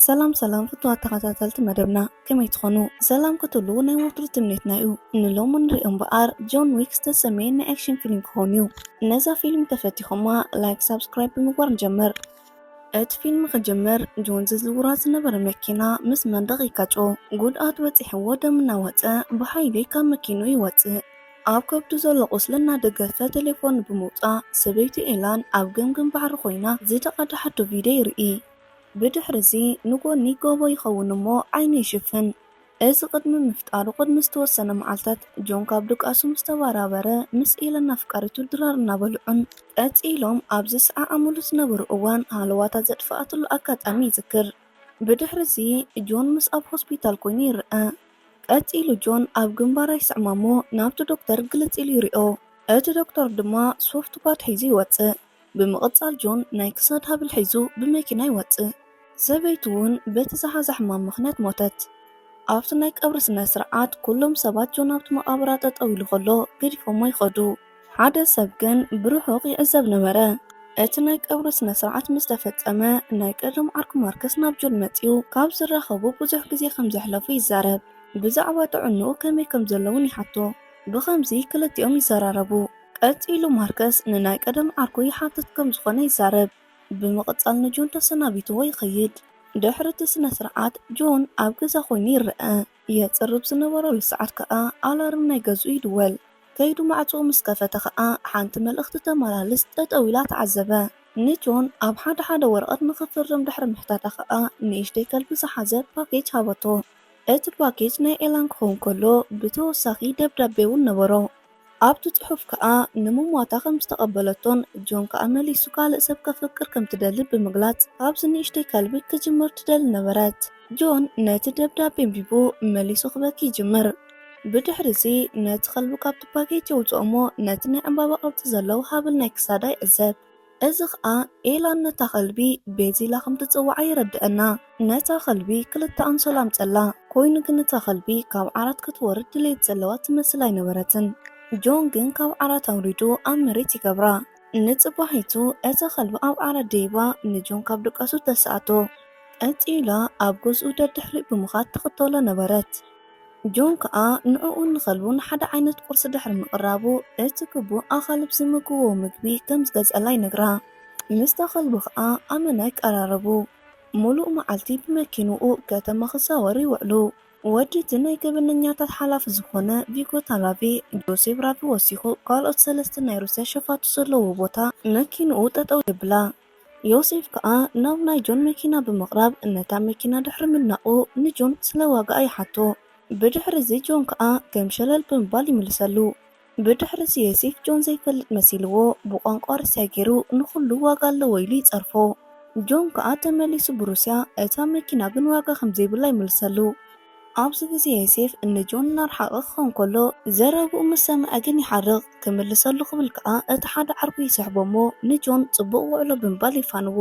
ሰላም ሰላም ፍቱዋት ተኸታተልቲ መደብና፣ ከመይ ትኾኑ? ሰላም ክትህልዉ ናይ ወትሩ ትምኒትና እዩ። ንሎሚ ንሪኦ እምበኣር ጆን ዊክ ዝተሰመየ ናይ ኣክሽን ፊልም ክኸውን እዩ። ነዛ ፊልም ተፈቲኹማ ላይክ ሳብስክራይብ ብምግባር ንጀምር። እቲ ፊልም ክጅምር ጆን ዝዝውራ ዝነበረ መኪና ምስ መንደቕ ይጋጮ፣ ጉድኣት በፂሕዎ ደም እናወፀ ብሓይሊ ካብ መኪንኡ ይወፅእ። ኣብ ከብዱ ዘሎ ቁስሊ እናደገፈ ቴሌፎን ብምውፃእ ሰበይቱ ኤላን ኣብ ገምገም ባሕሪ ኮይና ዝደቐደሓቶ ቪድዮ ይርኢ። ብድሕሪ እዚ ንጎኒ ጎቦ ይኸውን እሞ ዓይኑ ይሽፍን። እዚ ቅድሚ ምፍጣሩ ቅድሚ ዝተወሰነ መዓልታት ጆን ካብ ድቃሱ ምስ ተባራበረ ምስ ኤለን ኣፍቃሪቱ ድራር እናበልዑን ቀፂሎም ኣብ ዝሰዓዓምሉ ዝነበሩ እዋን ሃለዋታ ዘጥፍኣትሉ ኣጋጣሚ ይዝክር። ብድሕሪ እዚ ጆን ምስ ኣብ ሆስፒታል ኮይኑ ይረአ። ቀፂሉ ጆን ኣብ ግንባራ ይስዕማ እሞ ናብቲ ዶክተር ግልፅ ኢሉ ይሪኦ። እቲ ዶክተር ድማ ሶፍት ፓድ ሒዙ ይወፅእ። ብምቕፃል ጆን ናይ ክሳድ ሃብል ሒዙ ብመኪና ይወፅእ። ሰበይቱ እውን በቲ ዝሓዛ ሕማም ምኽንያት ሞተት። ኣብቲ ናይ ቀብሪ ስነ ስርዓት ኩሎም ሰባት ጆን ኣብቲ መቓብራ ጠጠው ኢሉ ከሎ ገዲፎሞ ይኸዱ። ሓደ ሰብ ግን ብርሑቕ ይዕዘብ ነበረ። እቲ ናይ ቀብሪ ስነ ስርዓት ምስ ተፈጸመ ናይ ቀደም ዓርኩ ማርከስ ናብ ጆን መጺኡ ካብ ዝራኸቡ ብዙሕ ግዜ ከም ዘሕለፉ ይዛረብ። ብዛዕባ ጥዕንኡ ከመይ ከም ዘሎ እውን ይሓቶ። ብኸምዚ ክልቲኦም ይዘራረቡ። ቀጺሉ ማርከስ ንናይ ቀደም ዓርኩ ይሓትት ከም ዝኾነ ይዛረብ። ብምቕጻል ንጆን ተሰናቢትዎ ይኸይድ። ድሕሪ እቲ ስነ ስርዓት ጆን ኣብ ገዛ ኮይኑ ይረአ። የጽርብ ዝነበረሉ ሰዓት ከኣ ኣላርም ናይ ገዝኡ ይድወል። ከይዱ ማዕጾኡ ምስ ከፈተ ከኣ ሓንቲ መልእኽቲ ተመላልስ ጠጠው ኢላ ተዓዘበ። ንጆን ኣብ ሓደ ሓደ ወረቐት ንኽፍርም ድሕሪ ምሕታታ ከኣ ንእሽተይ ከልቢ ዝሓዘ ፓኬጅ ሃበቶ። እቲ ፓኬጅ ናይ ኤላን ክኸውን ከሎ ብተወሳኺ ደብዳቤ እውን ነበሮ። ኣብቲ ጽሑፍ ከኣ ንምሟታ ከም ዝተቐበለቶን ጆን ከኣ መሊሱ ካልእ ሰብ ከፍቅር ከም ትደሊ ብምግላጽ ካብዚ ንእሽተይ ከልቢ ክጅምር ትደሊ ነበረት። ጆን ነቲ ደብዳቤ ኣንቢቡ መሊሱ ክበኪ ይጅምር። ብድሕሪ እዚ ነቲ ከልቢ ካብቲ ፓኬጅ የውጽኦ እሞ ነቲ ናይ ዕምባባ ቅርጺ ዘለዎ ሃብል ናይ ክሳዳ ይዕዘብ። እዚ ኸኣ ኤላን ነታ ከልቢ ቤዚላ ከም ትጽውዓ የረድአና። ነታ ከልቢ ክልተ ኣንሶላ ኣምጸላ። ኮይኑ ግን እታ ከልቢ ካብ ዓራት ክትወርድ ድሌት ዘለዋ ትመስል ኣይነበረትን። ጆን ግን ካብ ዓራት ኣውሪዱ ኣብ መሬት ይገብራ። ንጽባሒቱ እታ ከልቢ ኣብ ዓራት ደይባ ንጆን ካብ ድቃሱ ተስኣቶ። ቀጺላ ኣብ ገዝኡ ደድሕሪኡ ብምኻድ ትኽተሎ ነበረት። ጆን ከኣ ንዕኡን ንኸልቡን ሓደ ዓይነት ቁርሲ ድሕሪ ምቕራቡ፣ እቲ ግቡእ ኣኻልብ ዝምግብዎ ምግቢ ከም ዝገዝአላ ይነግራ። ምስታ ከልቡ ከኣ ኣመና ይቀራረቡ። ሙሉእ መዓልቲ ብመኪንኡ ከተማ ክዛወሩ ይውዕሉ። ወዲ እቲ ናይ ገበነኛታት ሓላፊ ዝኾነ ቪጎ ታላቪ፣ ጆሴፍ ራቪ ወሲኹ ካልኦት ሰለስተ ናይ ሩስያ ሸፋቱ ዘለዎ ቦታ መኪንኡ ጠጠው የብላ። ዮሴፍ ከኣ ናብ ናይ ጆን መኪና ብምቕራብ ነታ መኪና ድሕሪ ምድናቑ ንጆን ስለ ዋጋኣ ይሓቶ። ብድሕሪ እዚ ጆን ከኣ ከም ሸለል ብምባል ይምልሰሉ። ብድሕሪ እዚ ዮሴፍ ጆን ዘይፈልጥ መሲልዎ ብቋንቋ ሩስያ ገይሩ ንኹሉ ዋጋ ኣለዎ ኢሉ ይጸርፎ። ጆን ከኣ ተመሊሱ ብሩስያ እታ መኪና ግን ዋጋ ከም ዘይብላ ይምልሰሉ። ኣብዚ ግዜ ዮሴፍ ንጆን እናረሓቐ ክኸውን ከሎ ዘረብኡ ምስ ሰምዐ ግን ይሓርቕ። ክምልሰሉ ክብል ከኣ እቲ ሓደ ዓርኩ ይስሕቦ እሞ ንጆን ጽቡቕ ውዕሎ ብምባል የፋንዎ።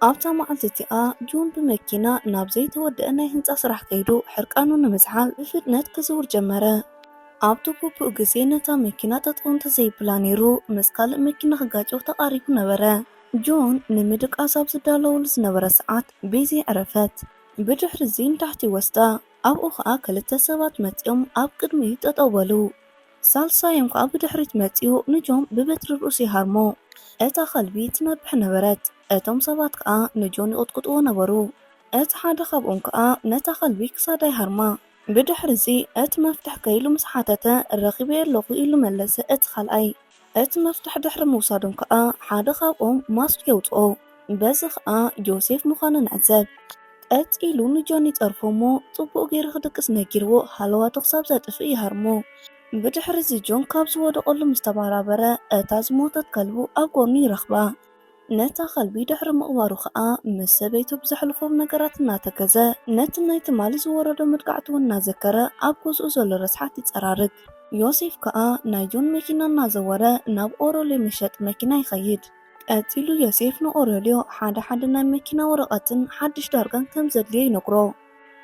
ኣብታ መዓልቲ እቲኣ ጆን ብመኪና ናብ ዘይተወደአ ናይ ህንጻ ስራሕ ከይዱ ሕርቃኑ ንምዝሓል ብፍጥነት ክዝውር ጀመረ። ኣብቲ ግቡእ ግዜ ነታ መኪና ጠጠው እንተዘይብላ ነይሩ ምስ ካልእ መኪና ክጋጨው ተቓሪቡ ነበረ። ጆን ንምድቃስ ኣብ ዝዳለወሉ ዝነበረ ሰዓት ቤዚ ዕረፈት። ብድሕሪ እዚ ንታሕቲ ወስዳ። ኣብኡ ኸኣ ክልተ ሰባት መጺኦም ኣብ ቅድሚኡ ጠጠው በሉ። ሳልሳዮም ከኣ ብድሕሪት መጺኡ ንጆን ብበትሪ ርእሱ ይሃርሞ። እታ ከልቢ ትነብሕ ነበረት። እቶም ሰባት ከኣ ንጆን ይቕጥቅጥዎ ነበሩ። እቲ ሓደ ካብኦም ከኣ ነታ ከልቢ ክሳዳ ይሃርማ። ብድሕሪ እዚ እቲ መፍትሕ ከይሉ ምስ ሓተተ፣ ረኺበዮ ኣለኹ ኢሉ መለሰ እቲ ካልኣይ። እቲ መፍትሕ ድሕሪ ምውሳዶም ከኣ ሓደ ካብኦም ማስክ የውጽኦ። በዚ ከኣ ዮሴፍ ምዃኑ ንዕዘብ። ቀጺሉ ንጆን ይጸርፎ እሞ ጽቡቕ ገይሩ ክድቅስ ነጊርዎ ሃለዋቱ ክሳብ ዘጥፍእ ይሃርሞ። ብድሕሪ እዚ ጆን ካብ ዝወደቐሉ ምስ ተባራበረ እታ ዝሞተት ከልቡ ኣብ ጎኑ ይረኽባ። ነታ ከልቢ ድሕሪ ምቕባሩ ከኣ ምስ ሰበይቱ ብዘሕልፎም ነገራት እናተከዘ ነቲ ናይ ትማሊ ዝወረዶ መጥቃዕቲ እውን እናዘከረ ኣብ ገዝኡ ዘሎ ረስሓት ይጸራርግ። ዮሴፍ ከኣ ናይ ጆን መኪና እናዘወረ ናብ ኦሮሌ መሸጢ መኪና ይኸይድ። ቀጺሉ ዮሴፍ ንኦሮልዮ ሓደ ሓደ ናይ መኪና ወረቐትን ሓድሽ ዳርጋን ከም ዘድልዮ ይነግሮ።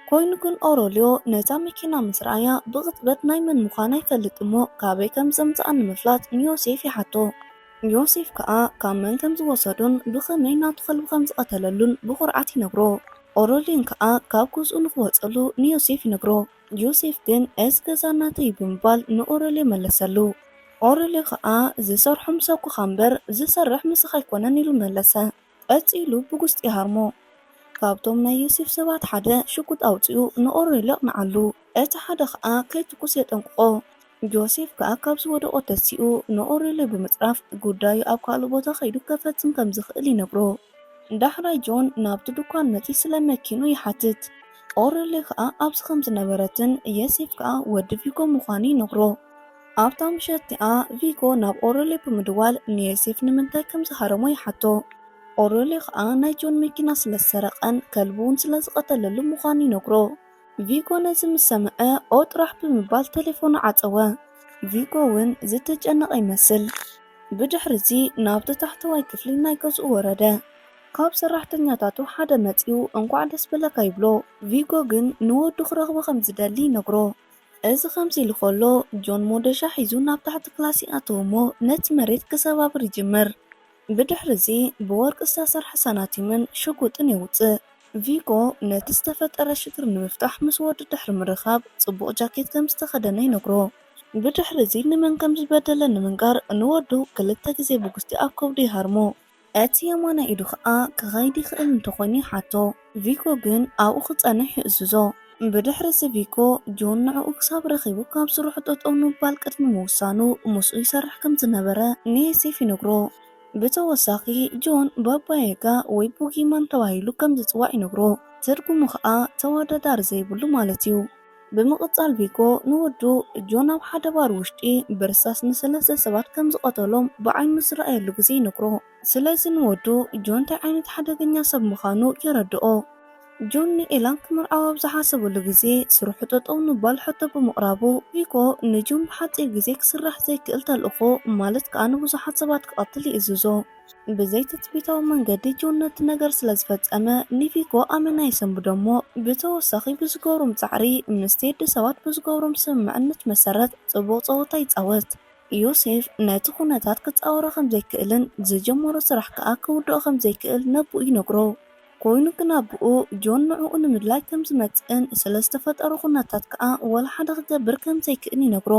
ኮይኑ ግን ኦሮልዮ ነታ መኪና ምስ ረኣያ ብቕጽበት ናይ መን ምዃና ይፈልጥ እሞ ካበይ ከም ዘምጽኣ ንምፍላጥ ንዮሴፍ ይሓቶ። ዮሴፍ ከኣ ካብ መን ከም ዝወሰዶን ብኸመይ ናቱ ከልቢ ከም ዝቐተለሉን ብኹርዓት ይነግሮ። ኦረልዮን ከኣ ካብ ገዝኡ ንኽወጸሉ ንዮሴፍ ይነግሮ። ዮሴፍ ግን፣ "እዚ ገዛ ናተይ" ብምባል ንኦረልዮ መለሰሉ። ኦረልዮ ከኣ፣ "ዝሰርሖ ምሳኩኻ እምበር ዝሰርሕ ምስኻ ኣይኮነን" ኢሉ መለሰ። ቀጺሉ ብጉስጢ ይሃርሞ። ካብቶም ናይ ዮሴፍ ሰባት ሓደ ሽጉጥ ኣውጺኡ ንኦረልዮ የቕንዓሉ። እቲ ሓደ ከኣ ከይትኩስ የጠንቅቖ። ዮሴፍ ከኣ ካብ ዝወደቖ ተሲኡ ንኦረልዮ ብምጽራፍ ጉዳዩ ኣብ ካልእ ቦታ ከይዱ ከፈጽም ከም ዝኽእል ይነግሮ። ዳሕራይ ጆን ናብቲ ድኳን መጺኡ ስለ መኪኑ ይሓትት። ኦረልዮ ከኣ ኣብዚ ከም ዝነበረትን ዮሴፍ ከኣ ወዲ ቪጎ ምዃኑ ይነግሮ። ኣብታ ምሸት እቲኣ ቪጎ ናብ ኦረልዮ ብምድዋል ንዮሴፍ ንምንታይ ከም ዝሃረሞ ይሓቶ። ኦረልዮ ከኣ ናይ ጆን መኪና ስለ ዝሰረቐን ከልቡ እውን ስለ ዝቐተለሉ ምዃኑ ይነግሮ። ቪጎ ነዚ ምስ ሰምዐ፣ "ኦ ጥራሕ" ብምባል ቴሌፎኑ ዓጸወ። ቪጎ እውን ዝተጨነቐ ይመስል። ብድሕሪ'ዚ ናብቲ ታሕተዋይ ክፍሊ ናይ ገዝኡ ወረደ። ካብ ሰራሕተኛታቱ ሓደ መጺኡ "እንቋዕ ደስ በለካ" ይብሎ። ቪጎ ግን ንወዱ ክረኽቦ ከም ዝደሊ ይነግሮ። እዚ ከምዚ ኢሉ ከሎ፣ ጆን ሞደሻ ሒዙ ናብ ታሕቲ ክላስ ይኣትው እሞ ነቲ መሬት ክሰባብር ይጅምር። ብድሕሪ'ዚ ብወርቂ ዝተሰርሐ ሳናቲምን ሽጉጥን የውጽእ። ቪጎ ነቲ ዝተፈጠረ ሽግር ንምፍታሕ ምስ ወዱ ድሕሪ ምርኻብ፣ ጽቡቕ ጃኬት ከም ዝተኸደነ ይነግሮ። ብድሕሪ'ዚ ንመን ከም ዝበደለ ንምንጋር ንወዱ ክልተ ግዜ ብጉስጢ ኣብ ከብዱ ይሃርሞ። እቲ የማናይ ኢዱ ኸኣ ክኸይድ ይኽእል እንተኾይኑ ይሓቶ። ቪጎ ግን ኣብኡ ክጸንሕ ይእዝዞ። ብድሕሪ'ዚ ቪጎ ጆን ንዕኡ ክሳብ ረኺቡ ካብ ስርሑ ጠጠው ንምባል ቅድሚ ምውሳኑ ምስኡ ይሰርሕ ከም ዝነበረ ንዮሴፍ ይነግሮ። ብተወሳኺ ጆን ባባ ያጋ ወይ ቦጊማን ተባሂሉ ከም ዝጽዋዕ ይነግሮ። ትርጉሙ ኸኣ ተወዳዳሪ ዘይብሉ ማለት እዩ። ብምቕጻል ቪጎ ንወዱ ጆን ኣብ ሓደ ባር ውሽጢ ብርሳስ ንሰለስተ ሰባት ከም ዝቐተሎም ብዓይኑ ዝረኣየሉ ግዜ ይነግሮ። ስለዚ ንወዱ ጆን እንታይ ዓይነት ሓደገኛ ሰብ ምዃኑ የረድኦ። ጆን ንኤላን ክምርዓው ኣብ ዝሓሰበሉ ግዜ ስርሑ ጠጠው ንምባል ሕቶ ብምቕራቡ፣ ቪጎ ንጆን ብሓጺር ግዜ ክስራሕ ዘይክእል ተልእኾ፣ ማለት ከኣ ንብዙሓት ሰባት ክቐትል ይእዝዞ። ብዘይትጽቢታዊ መንገዲ ጆን ነቲ ነገር ስለ ዝፈጸመ፣ ንቪጎ ኣመና የሰንብዶ እሞ፣ ብተወሳኺ ብዝገብሮም ጻዕሪ ምስ ቴዲ ሰባት ብዝገብሮም ስምምዕነት መሰረት ጽቡቕ ጸወታ ይጻወት። ዮሴፍ ነቲ ኩነታት ክጻወሮ ከም ዘይክእልን ዝጀመሮ ስራሕ ከኣ ክውድኦ ከም ዘይክእል ነቦኡ ይነግሮ። ኮይኑ ግን ኣቦኡ ጆን ንዕኡ ንምድላይ ከም ዝመጽእን ስለ ዝተፈጠሩ ኩነታት ከኣ ወላ ሓደ ክገብር ከም ዘይክእልን ይነግሮ።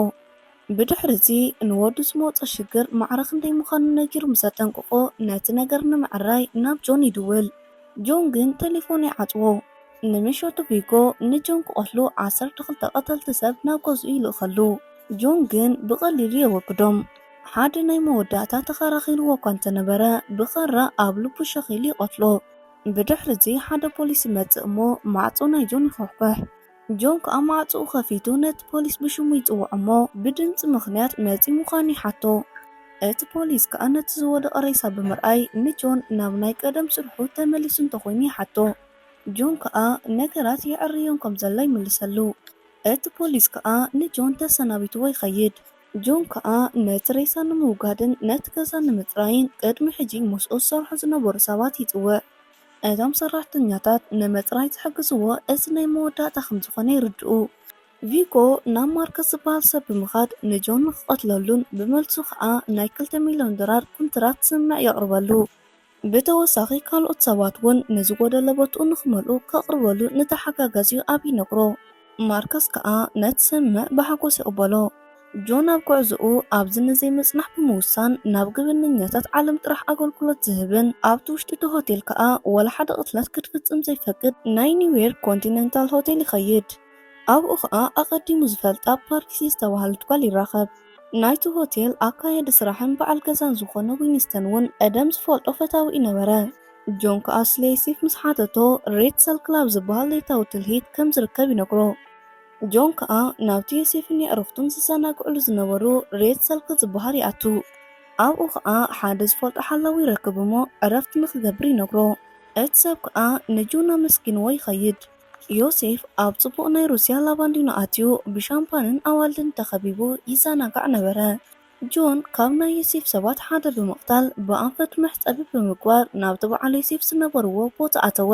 ብድሕሪ'ዚ ንወዱ ዝመጾ ሽግር ማዕረ ክንደይ ምዃኑ ነጊሩ ምስ ኣጠንቀቖ፣ ነቲ ነገር ንምዕራይ ናብ ጆን ይድውል። ጆን ግን ቴሌፎኑ ይዓጽዎ። ንምሸቱ ቪጎ ንጆን ክቐትሉ ዓሰርተ ክልተ ቀተልቲ ሰብ ናብ ገዝኡ ይልእኸሉ። ጆን ግን ብቐሊሉ የወግዶም። ሓደ ናይ መወዳእታ ተኸራኺርዎ እኳ እንተነበረ፣ ብኻራ ኣብ ልቡ ሸኺሉ ይቐትሎ። ብድሕሪ'ዚ ሓደ ፖሊስ ይመጽእ እሞ ማዕጾ ናይ ጆን ይኹሕኩሕ። ጆን ከኣ ማዕጾኡ ከፊቱ ነቲ ፖሊስ ብሽሙ ይጽውዖ እሞ ብድምጺ ምኽንያት መጺኡ ምዃኑ ይሓቶ። እቲ ፖሊስ ከኣ ነቲ ዝወደቐ ሬሳ ብምርኣይ ንጆን ናብ ናይ ቀደም ስርሑ ተመሊሱ እንተኾይኑ ይሓቶ። ጆን ከኣ ነገራት የዕርዮም ከም ዘሎ ይምልሰሉ። እቲ ፖሊስ ከኣ ንጆን ተሰናቢትዎ ይኸይድ። ጆን ከኣ ነቲ ሬሳ ንምውጋድን ነቲ ገዛ ንምጽራይን ቅድሚ ሕጂ ምስኡ ዝሰርሑ ዝነበሩ ሰባት ይጽውዕ። እቶም ሰራሕተኛታት ንምጽራይ ዝሕግዝዎ እዚ ናይ መወዳእታ ከም ዝኾነ ይርድኡ። ቪጎ ናብ ማርከስ ዝበሃል ሰብ ብምኻድ ንጆን ንኽቐትለሉን ብመልሱ ከኣ ናይ ክልተ ሚልዮን ዶላር ኮንትራት ስምምዕ የቕርበሉ። ብተወሳኺ ካልኦት ሰባት እውን ንዝጎደለ ቦትኡ ንኽመልኡ ከቕርበሉ ንተሓጋጋዚኡ ኣብ ይነግሮ። ማርከስ ከኣ ነቲ ስምምዕ ብሓጎስ ይቕበሎ። ጆን ኣብ ጉዕዞኡ ኣብዚ ንዘይምጽናሕ ብምውሳን ናብ ግብነኛታት ዓለም ጥራሕ ኣገልግሎት ዝህብን ኣብቲ ውሽጢ እቲ ሆቴል ከኣ ወላ ሓደ ቅትለት ክትፍጽም ዘይፈቅድ ናይ ኒውዮርክ ኮንቲነንታል ሆቴል ይኸይድ። ኣብኡ ከኣ ኣቐዲሙ ዝፈልጣ ፓርኪሲ ዝተባህለት ጓል ይራኸብ። ናይቲ ሆቴል ኣካያዲ ስራሕን በዓል ገዛን ዝኾነ ዊንስተን እውን ቀደም ዝፈልጦ ፈታዊኡ ነበረ። ጆን ከኣ ስለ ዮሴፍ ምስ ሓተቶ ሬድ ሰል ክላብ ዝበሃል ለይታዊ ትልሂት ከም ዝርከብ ይነግሮ። ጆን ከኣ ናብቲ ዮሴፍን የዕሩኽቱን ዝዘናግዕሉ ዝነበሩ ሬድ ሰልክ ዝበሃል ይኣቱ። ኣብኡ ከኣ ሓደ ዝፈልጦ ሓላዊ ይረክብ እሞ ዕረፍቲ ንኽገብር ይነግሮ። እቲ ሰብ ከኣ ንጆን ኣመስጊንዎ ይኸይድ። ዮሴፍ ኣብ ጽቡቕ ናይ ሩስያ ላባንዲኖ ኣትዩ ብሻምፓንን ኣዋልድን ተኸቢቡ ይዘናጋዕ ነበረ። ጆን ካብ ናይ ዮሴፍ ሰባት ሓደ ብምቕታል ብኣንፈቱ መሕጸቢ ብምግባር ናብቲ በዓል ዮሴፍ ዝነበርዎ ቦታ ኣተወ።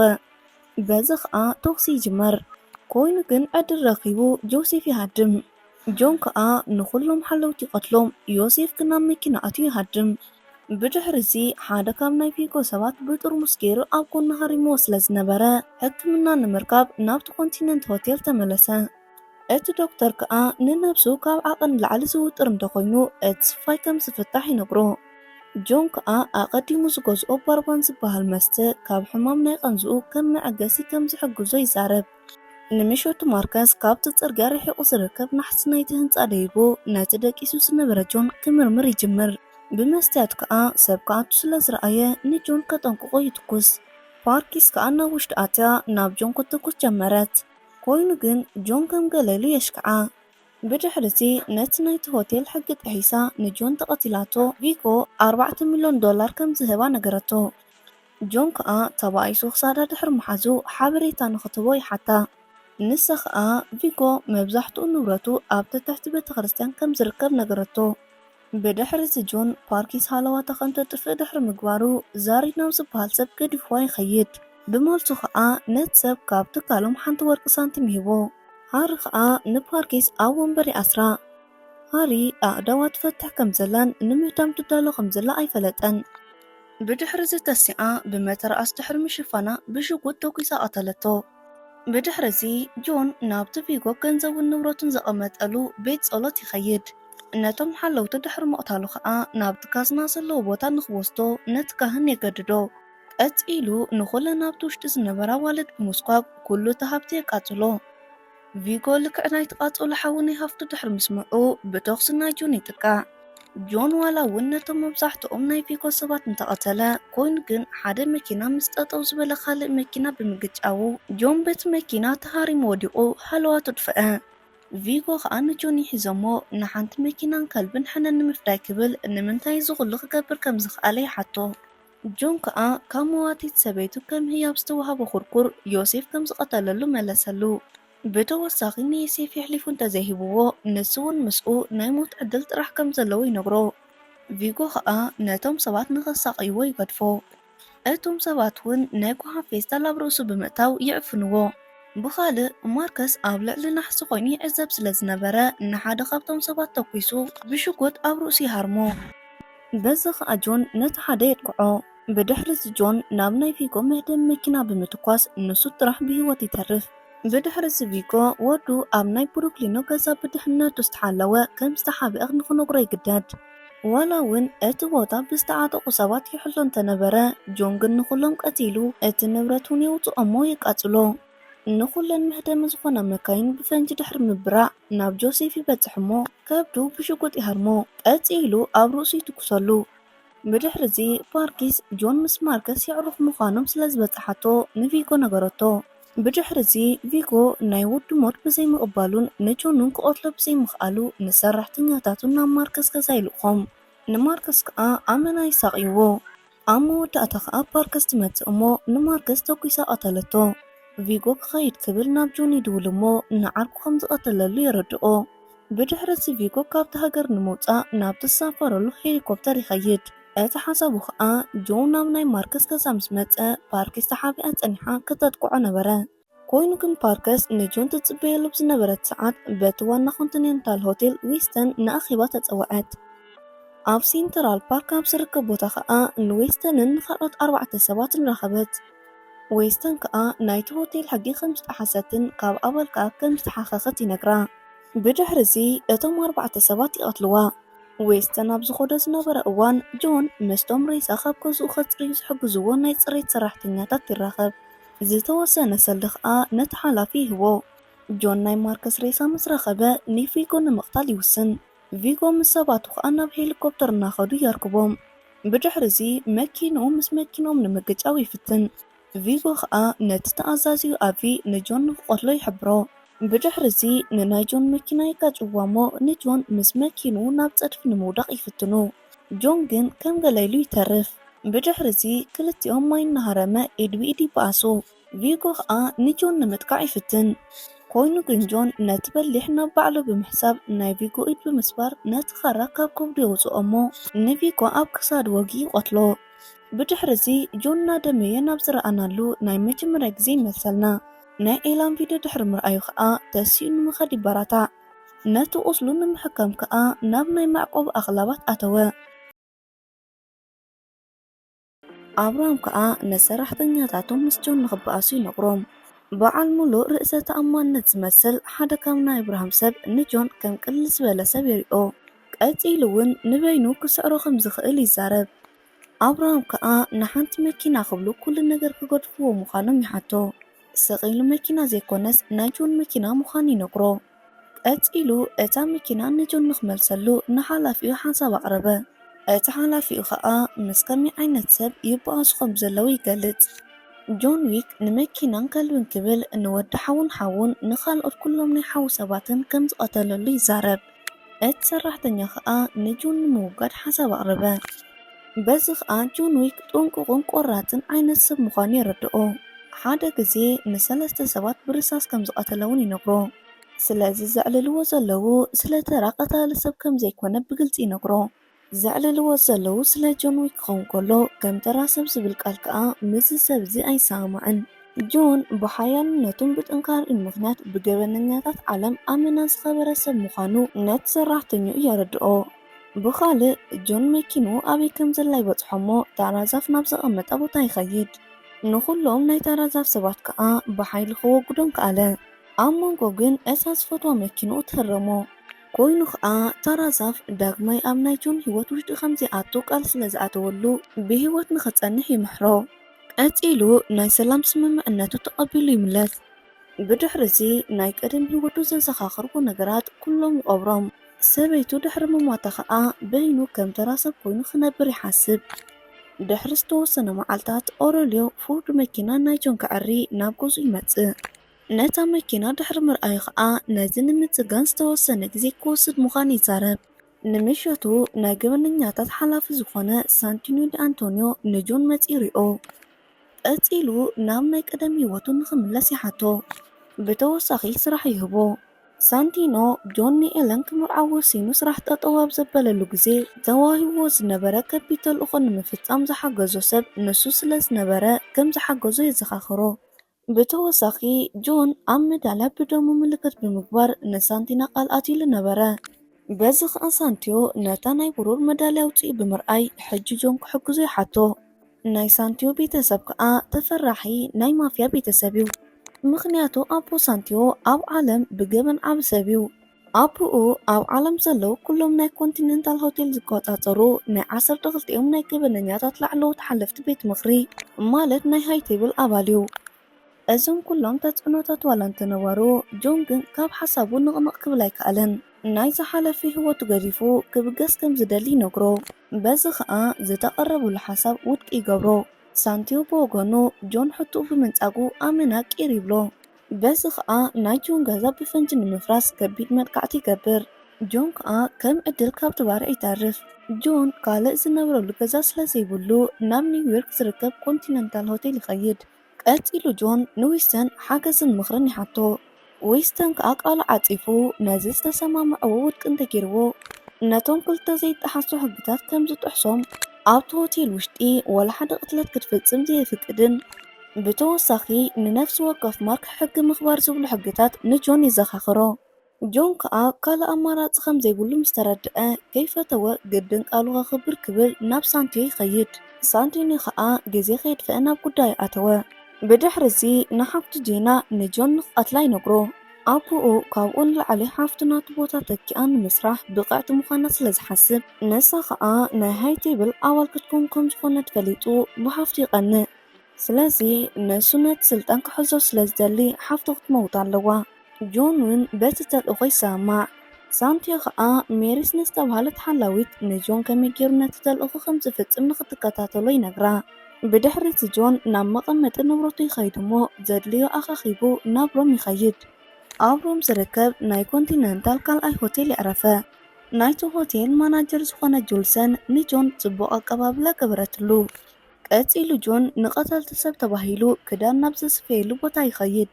በዚ ኸኣ ተኹሲ ይጅመር። ኮይኑ ግን ዕድል ረኺቡ ጆሴፍ ይሃድም። ጆን ከኣ ንኹሎም ሓለውቲ ይቐትሎም። ዮሴፍ ግን ኣብ መኪና ኣትዩ ይሃድም። ብድሕሪ እዚ ሓደ ካብ ናይ ቪጎ ሰባት ብጥርሙስ ገይሩ ኣብ ጎና ሃሪምዎ ስለ ዝነበረ፣ ሕክምና ንምርካብ ናብቲ ኮንቲነንት ሆቴል ተመለሰ። እቲ ዶክተር ከኣ ንነብሱ ካብ ዓቐን ንላዕሊ ዝውጥር እንተኾይኑ እቲ ስፋይ ከም ዝፍታሕ ይነግሮ። ጆን ከኣ ኣቐዲሙ ዝገዝኦ ባርባን ዝበሃል መስተ ካብ ሕማም ናይ ቐንዝኡ ከም መዐገሲ ከም ዝሕግዞ ይዛረብ። ንምሸቱ ማርከስ ካብቲ ጽርግያ ርሒቑ ዝርከብ ናሕሲ ናይቲ ህንጻ ደይቡ ነቲ ደቂሱ ዝነበረ ጆን ክምርምር ይጅምር። ብመስትያት ከኣ ሰብ ክኣቱ ስለ ዝረኣየ ንጆን ከጠንቅቖ ይትኩስ። ፓርኪስ ከኣ ናብ ውሽጢ ኣትያ ናብ ጆን ክትትኩስ ጀመረት። ኮይኑ ግን ጆን ከም ገለ ኢሉ የሽክዓ። ብድሕሪ እዚ ነቲ ናይቲ ሆቴል ሕጊ ጥሒሳ ንጆን ተቐቲላቶ ቪጎ ኣርባዕተ ሚልዮን ዶላር ከም ዝህባ ነገረቶ። ጆን ከኣ ተባኢሱ ክሳዳ ድሕሪ ምሓዙ ሓበሬታ ንኽትህቦ ይሓታ። ንሳ ኸኣ ቪጎ መብዛሕትኡ ንብረቱ ኣብ ትሕቲ ቤተ ክርስቲያን ከም ዝርከብ ነገረቶ። ብድሕሪ እዚ ጆን ፓርኪስ ሃለዋታ ከም ተጥፍእ ድሕሪ ምግባሩ ዛሪ ናብ ዝበሃል ሰብ ገዲፍዋ ይኸይድ። ብመልሱ ኸኣ ነቲ ሰብ ካብ ትካሎም ሓንቲ ወርቂ ሳንቲም ይህቦ። ሃሪ ኸኣ ንፓርኪስ ኣብ ወንበር ይኣስራ። ሃሪ ኣእዳዋ ትፈትሕ ከም ዘላን ንምህዳም ትዳሎ ከም ዘላ ኣይፈለጠን። ብድሕሪ እዚ ተሲኣ ብመተርኣስ ድሕሪ ምሽፋና ብሽጉጥ ተኲሳ ቀተለቶ። ብድሕሪ እዚ ጆን ናብቲ ቪጎ ገንዘቡን ንብረቱን ዘቐመጠሉ ቤት ጸሎት ይኸይድ። ነቶም ሓለውቲ ድሕሪ ምቕታሉ ኸኣ ናብቲ ካዝና ዘለዎ ቦታ ንኽወስዶ ነቲ ካህን የገድዶ። ቀጺሉ ንኹለን ኣብቲ ውሽጢ ዝነበራ ኣዋልድ ብምስኳብ ኩሉ እቲ ሃብቲ የቃጽሎ። ቪጎ ልክዕ ናይቲ ቃጸሎ ሓዊ ናይ ሃፍቱ ድሕሪ ምስምዑ ብተኹሲ ናይ ጆን ይጥቃዕ። ጆን ዋላ እውን ነቶም መብዛሕትኦም ናይ ቪጎ ሰባት እንተቐተለ፣ ኮይኑ ግን ሓደ መኪና ምስ ጠጠው ዝበለ ካልእ መኪና ብምግጫዉ ጆን በቲ መኪና ተሃሪሙ ወዲቑ ሃለዋቱ ድፍአ። ቪጎ ኸኣ ንጆን ይሒዞሞ ንሓንቲ መኪናን ከልብን ሕነ ንምፍዳይ ክብል ንምንታይ እዚ ኩሉ ክገብር ከም ዝኸኣለ ይሓቶ። ጆን ከኣ ካብ መዋቲት ሰበይቱ ከም ህያብ ዝተዋህቦ ኩርኩር ዮሴፍ ከም ዝቐተለሉ መለሰሉ። ብተወሳኺ ንዮሴፍ የሕሊፉ እንተዘይሂብዎ ንሱ እውን ምስኡ ናይ ሞት ዕድል ጥራሕ ከም ዘለዎ ይነግሮ። ቪጎ ኸኣ ነቶም ሰባት ንኸሳቕይዎ ይገድፎ። እቶም ሰባት እውን ናይ ጓሓፍ ፌስታል ኣብ ርእሱ ብምእታው ይዕፍንዎ። ብኻልእ ማርከስ ኣብ ልዕሊ ናሕሲ ኮይኑ ይዕዘብ ስለ ዝነበረ ንሓደ ካብቶም ሰባት ተኲሱ ብሽጉጥ ኣብ ርእሱ ይሃርሞ። በዚ ኸኣ ጆን ነቲ ሓደ የጥቅዖ። ብድሕሪ እዚ ጆን ናብ ናይ ቪጎ መህደሚ መኪና ብምትኳስ ንሱ ጥራሕ ብህይወት ይተርፍ። ብድሕሪ እዚ ቪጎ ወዱ ኣብ ናይ ብሩክሊኖ ገዛ ብድሕነቱ ዝተሓለወ ከም ዝተሓብአ ንኽነግሮ ይግደድ። ዋላ እውን እቲ ቦታ ብዝተዓጠቑ ሰባት ይሕሎ እንተነበረ፣ ጆን ግን ንኹሎም ቀቲሉ እቲ ንብረት እውን የውፅኦ እሞ የቃፅሎ። ንኹለን መህደሚ ዝኾና መካይን ብፈንጂ ድሕሪ ምብራዕ ናብ ጆሴፍ ይበፅሕ እሞ ከብዱ ብሽጉጥ ይሃርሞ። ቀፂሉ ኣብ ርእሱ ይትኩሰሉ። ብድሕሪ እዚ ፓርኪስ ጆን ምስ ማርከስ የዕሩኽ ምዃኖም ስለ ዝበፅሓቶ ንቪጎ ነገረቶ። ብድሕሪ እዚ ቪጎ ናይ ወዱ ሞት ብዘይምቕባሉን ንጆን እውን ክቐትሎ ብዘይምኽኣሉ ንሰራሕተኛታቱ ናብ ማርከስ ገዛ ይልእኾም። ንማርከስ ከኣ ኣመና ይሳቕይዎ። ኣብ መወዳእታ ከኣ ፓርከስ ትመጽእ እሞ ንማርከስ ተኲሳ ቀተለቶ። ቪጎ ክኸይድ ክብል ናብ ጆን ይድውል እሞ ንዓርኩ ከም ዝቐተለሉ የረድኦ። ብድሕሪ እዚ ቪጎ ካብቲ ሃገር ንምውጻእ ናብ ትሳፈረሉ ሄሊኮፕተር ይኸይድ። እቲ ሓሳቡ ከኣ ጆን ናብ ናይ ማርከስ ገዛ ምስ መጸ ፓርኪስ ተሓቢኣ ጸኒሓ ክተጥቅዖ ነበረ። ኮይኑ ግን ፓርከስ ንጆን ትጽበየሉ ብዝነበረት ሰዓት በቲ ዋና ኮንቲኔንታል ሆቴል ዊስተን ንኣኼባ ተጸውዐት። ኣብ ሴንትራል ፓርክ ኣብ ዝርከብ ቦታ ከኣ ንዊስተንን ንኻልኦት ኣርባዕተ ሰባትን ረኸበት። ዊስተን ከኣ ናይቲ ሆቴል ሕጊ ከም ዝጠሓሰትን ካብ ኣባል ከኣ ከም ዝተሓኸኸት ይነግራ። ብድሕሪ እዚ እቶም ኣርባዕተ ሰባት ይቐትልዋ። ዊስተን ኣብ ዝኸዶ ዝነበረ እዋን ጆን ምስቶም ሬሳ ካብ ገዝኡ ከጽርዩ ዝሕግዝዎ ናይ ጽሬት ሰራሕተኛታት ይራኸብ። ዝተወሰነ ሰልዲ ከኣ ነቲ ሓላፊ ይህቦ። ጆን ናይ ማርከስ ሬሳ ምስ ረኸበ ንቪጎ ንምቕታል ይውስን። ቪጎ ምስ ሰባቱ ከኣ ናብ ሄሊኮፕተር እናኸዱ የርክቦም። ብድሕሪ እዚ መኪንኡ ምስ መኪንኦም ንምግጫው ይፍትን። ቪጎ ከኣ ነቲ ተኣዛዚኡ ኣቪ ንጆን ንክቐትሎ ይሕብሮ። ብድሕሪ እዚ ንናይ ጆን መኪና ይጋጭዋ እሞ ንጆን ምስ መኪንኡ ናብ ጸድፊ ንምውዳቕ ይፍትኑ። ጆን ግን ከም ገለ ኢሉ ይተርፍ። ብድሕሪ እዚ ክልቲኦም ማይ እናሃረመ ኢድ ብኢድ ይበኣሱ። ቪጎ ከኣ ንጆን ንምጥቃዕ ይፍትን። ኮይኑ ግን ጆን ነቲ በሊሕ ናብ ባዕሉ ብምሕሳብ ናይ ቪጎ ኢድ ብምስባር ነቲ ኻራ ካብ ከብዱ የውጽኦ እሞ ንቪጎ ኣብ ክሳዱ ወጊኡ ይቐትሎ። ብድሕሪ እዚ ጆን እናደመየ ናብ ዝረኣናሉ ናይ መጀመርያ ግዜ ይመልሰልና። ናይ ኤላን ቪድዮ ድሕሪ ምርኣዩ ከኣ ተሲኡ ንምኻድ ይበራታዕ። ነቲ ቁስሉ ንምሕካም ከኣ ናብ ናይ መዕቆቢ ኣኽላባት ኣተወ። ኣብርሃም ከኣ ንሰራሕተኛታቱ ምስ ጆን ንኽበኣሱ ይነግሮም። በዓል ሙሉእ ርእሰ ተኣማንነት ዝመስል ሓደ ካብ ናይ ኣብርሃም ሰብ ንጆን ከም ቅልል ዝበለ ሰብ የሪኦ። ቀጺሉ እውን ንበይኑ ክስዕሮ ከም ዝኽእል ይዛረብ። ኣብርሃም ከኣ ንሓንቲ መኪና ክብሉ ኩሉ ነገር ክገድፍዎ ምዃኖም ይሓቶ። ስቕ ኢሉ መኪና ዘይኮነስ ናይ ጆን መኪና ምዃኑ ይነግሮ። ቀጺሉ እታ መኪና ንጆን ንኽመልሰሉ ንሓላፊኡ ሓሳብ ኣቕረበ። እቲ ሓላፊኡ ኸኣ ምስ ከመይ ዓይነት ሰብ ይበኣሱ ከም ዘለዉ ይገልጽ። ጆን ዊክ ንመኪናን ከልብን ክብል ንወዲ ሓውን ሓውን ንኻልኦት ኩሎም ናይ ሓው ሰባትን ከም ዝቐተለሉ ይዛረብ። እቲ ሰራሕተኛ ኸኣ ንጆን ንምውጋድ ሓሳብ ኣቕረበ። በዚ ኸኣ ጆን ዊክ ጥንቁቕን ቆራጽን ዓይነት ሰብ ምዃኑ የረድኦ። ሓደ ግዜ ንሰለስተ ሰባት ብርሳስ ከም ዝቐተለ እውን ይነግሮ። ስለዚ ዘዕልልዎ ዘለዉ ስለ ተራ ቀታሊ ሰብ ከም ዘይኮነ ብግልጺ ይነግሮ። ዘዕልልዎ ዘለዉ ስለ ጆን ዊክ ክኸውን ከሎ ከም ተራ ሰብ ዝብል ቃል ከኣ ምስዚ ሰብ እዚ ኣይሰማማዕን። ጆን ብሓያልነቱን ብጥንካሬኡን ምኽንያት ብገበነኛታት ዓለም ኣመና ዝኸበረ ሰብ ምዃኑ ነቲ ሰራሕተኛኡ የረድኦ። ብኻልእ ጆን መኪንኡ ኣበይ ከም ዘላ ይበጽሖ እሞ ታራ ዛፍ ናብ ዘቐመጠ ቦታ ይኸይድ። ንኹሎም ናይ ታራ ዛፍ ሰባት ከኣ ብሓይሊ ክወግዶም ከኣለ። ኣብ መንጎ ግን እታ ዝፈትዋ መኪንኡ ትህረሞ። ኮይኑ ኸኣ ታራ ዛፍ ዳግማይ ኣብ ናይ ጆን ህይወት ውሽጢ ከም ዘይኣቱ ቃል ስለ ዝኣተወሉ ብህይወት ንኽጸንሕ ይምሕሮ። ቀጺሉ ናይ ሰላም ስምምዕነቱ ተቐቢሉ ይምለስ። ብድሕሪ እዚ ናይ ቀደም ህይወቱ ዘዘኻኽርዎ ነገራት ኩሎም ይቐብሮም። ሰበይቱ ድሕሪ ምሟታ ኸኣ በይኑ ከም ተራ ሰብ ኮይኑ ክነብር ይሓስብ። ድሕሪ ዝተወሰነ መዓልታት ኦረልዮ ፎርድ መኪና ናይ ጆን ከዐሪ ናብ ገዝኡ ይመጽእ። ነታ መኪና ድሕሪ ምርኣዩ ኸኣ ነዚ ንምጽጋን ዝተወሰነ ግዜ ክወስድ ምዃኑ ይዛረብ። ንምሸቱ ናይ ገበነኛታት ሓላፊ ዝኾነ ሳንቲኖ ዲ ኣንቶንዮ ንጆን መጺኡ ይሪኦ። ቀጺሉ ናብ ናይ ቀደም ህይወቱ ንኽምለስ ይሓቶ። ብተወሳኺ ስራሕ ይህቦ። ሳንቲኖ ጆን ንኤለን ክምርዓው ወሲኑ ስራሕ ጠጠው ኣብ ዘበለሉ ግዜ ተዋሂብዎ ዝነበረ ከቢድ ተልእኾ ንምፍጻም ዝሓገዞ ሰብ ንሱ ስለ ዝነበረ ከም ዝሓገዞ የዘኻኽሮ። ብተወሳኺ ጆን ኣብ መዳልያ ብደሙ ምልክት ብምግባር ንሳንቲና ቃል ኣትዩሉ ነበረ። በዚ ኸኣ ሳንቲዮ ነታ ናይ ብሩር መዳልያ ኣውጺኡ ብምርኣይ ሕጂ ጆን ክሕግዞ ይሓቶ። ናይ ሳንቲዮ ቤተሰብ ከኣ ተፈራሒ ናይ ማፍያ ቤተሰብ እዩ። ምኽንያቱ ኣቦ ሳንቲዮ ኣብ ዓለም ብገበን ዓቢ ሰብ እዩ። ኣቦኡ ኣብ ዓለም ዘለዉ ኩሎም ናይ ኮንቲነንታል ሆቴል ዝቆጻጸሩ ናይ ዓሰርተ ክልቲኦም ናይ ገበነኛታት ላዕለዎት ሓለፍቲ ቤት ምኽሪ ማለት ናይ ሃይ ቴብል ኣባል እዩ። እዞም ኩሎም ተጽዕኖታት ዋላ እንተነበሩ፣ ጆን ግን ካብ ሓሳቡ ንቕንቕ ክብል ኣይከኣለን። ናይ ዝሓለፈ ህይወቱ ገዲፉ ክብገስ ከም ዝደሊ ይነግሮ። በዚ ኸኣ ዝተቐረበሉ ሓሳብ ውድቂ ይገብሮ። ሳንቲዮ ብወገኑ ጆን ሕቶኡ ብምንጻጉ ኣመና ቂር ይብሎ። በዚ ኸኣ ናይ ጆን ገዛ ብፈንጂ ንምፍራስ ከቢድ መጥቃዕቲ ይገብር። ጆን ከኣ ከም ዕድል ካብቲ ባርዕ ይተርፍ። ጆን ካልእ ዝነብረሉ ገዛ ስለ ዘይብሉ ናብ ኒውዮርክ ዝርከብ ኮንቲነንታል ሆቴል ይኸይድ። ቀጺሉ ጆን ንዊስተን ሓገዝን ምኽርን ይሓቶ። ዊስተን ከኣ ቃሉ ዓጺፉ ነዚ ዝተሰማምዕዎ ውድቂ እንተገይርዎ ነቶም ክልተ ዘይጠሓሱ ሕግታት ከም ዝጥሕሶም ኣብቲ ሆቴል ውሽጢ ወላ ሓደ ቅትለት ክትፍጽም ዘየፍቅድን ብተወሳኺ ንነፍሲ ወከፍ ማርክ ሕጊ ምኽባር ዝብሉ ሕግታት ንጆን የዘኻኽሮ። ጆን ከኣ ካልእ ኣማራጺ ከም ዘይብሉ ምስ ተረድአ ከይፈተወ ግድን ቃሉ ከኽብር ክብል ናብ ሳንቲዮ ይኸይድ። ሳንቲኒ ከኣ ግዜ ከየጥፍአ ናብ ጉዳዩ ኣተወ። ብድሕሪ እዚ ንሓፍቱ ጄና ንጆን ንኽቐትላ ይነግሮ። ኣቦኡ ካብኡ ንላዕሊ ሓፍቱ ናቱ ቦታ ተኪኣ ንምስራሕ ብቕዕቲ ምዃና ስለ ዝሓስብ ንሳ ከኣ ናይ ሃይ ቴብል ኣባል ክትከውን ከም ዝኾነት ፈሊጡ ብሓፍቱ ይቐንእ። ስለዚ ንሱ ነቲ ስልጣን ክሕዞ ስለ ዝደሊ ሓፍቱ ክትመውት ኣለዋ። ጆን እውን በቲ ተልእኾ ይሰማማዕ። ሳንቲዮ ኸኣ ሜሪስ ንዝተባህለት ሓላዊት ንጆን ከመይ ገይሩ ነቲ ተልእኾ ከም ዝፍጽም ንኽትከታተሎ ይነግራ። ብድሕሪ እቲ ጆን ናብ መቐመጢ ንብረቱ ይኸይድ እሞ ዘድልዮ ኣኻኺቡ ናብ ሮም ይኸይድ። ኣብ ሮም ዝርከብ ናይ ኮንቲነንታል ካልኣይ ሆቴል የዕረፈ። ናይቲ ሆቴል ማናጀር ዝኾነ ጁልሰን ንጆን ጽቡቕ ኣቀባብላ ገበረትሉ። ቀጺሉ ጆን ንቐተልቲ ሰብ ተባሂሉ ክዳን ናብ ዝስፈየሉ ቦታ ይኸይድ።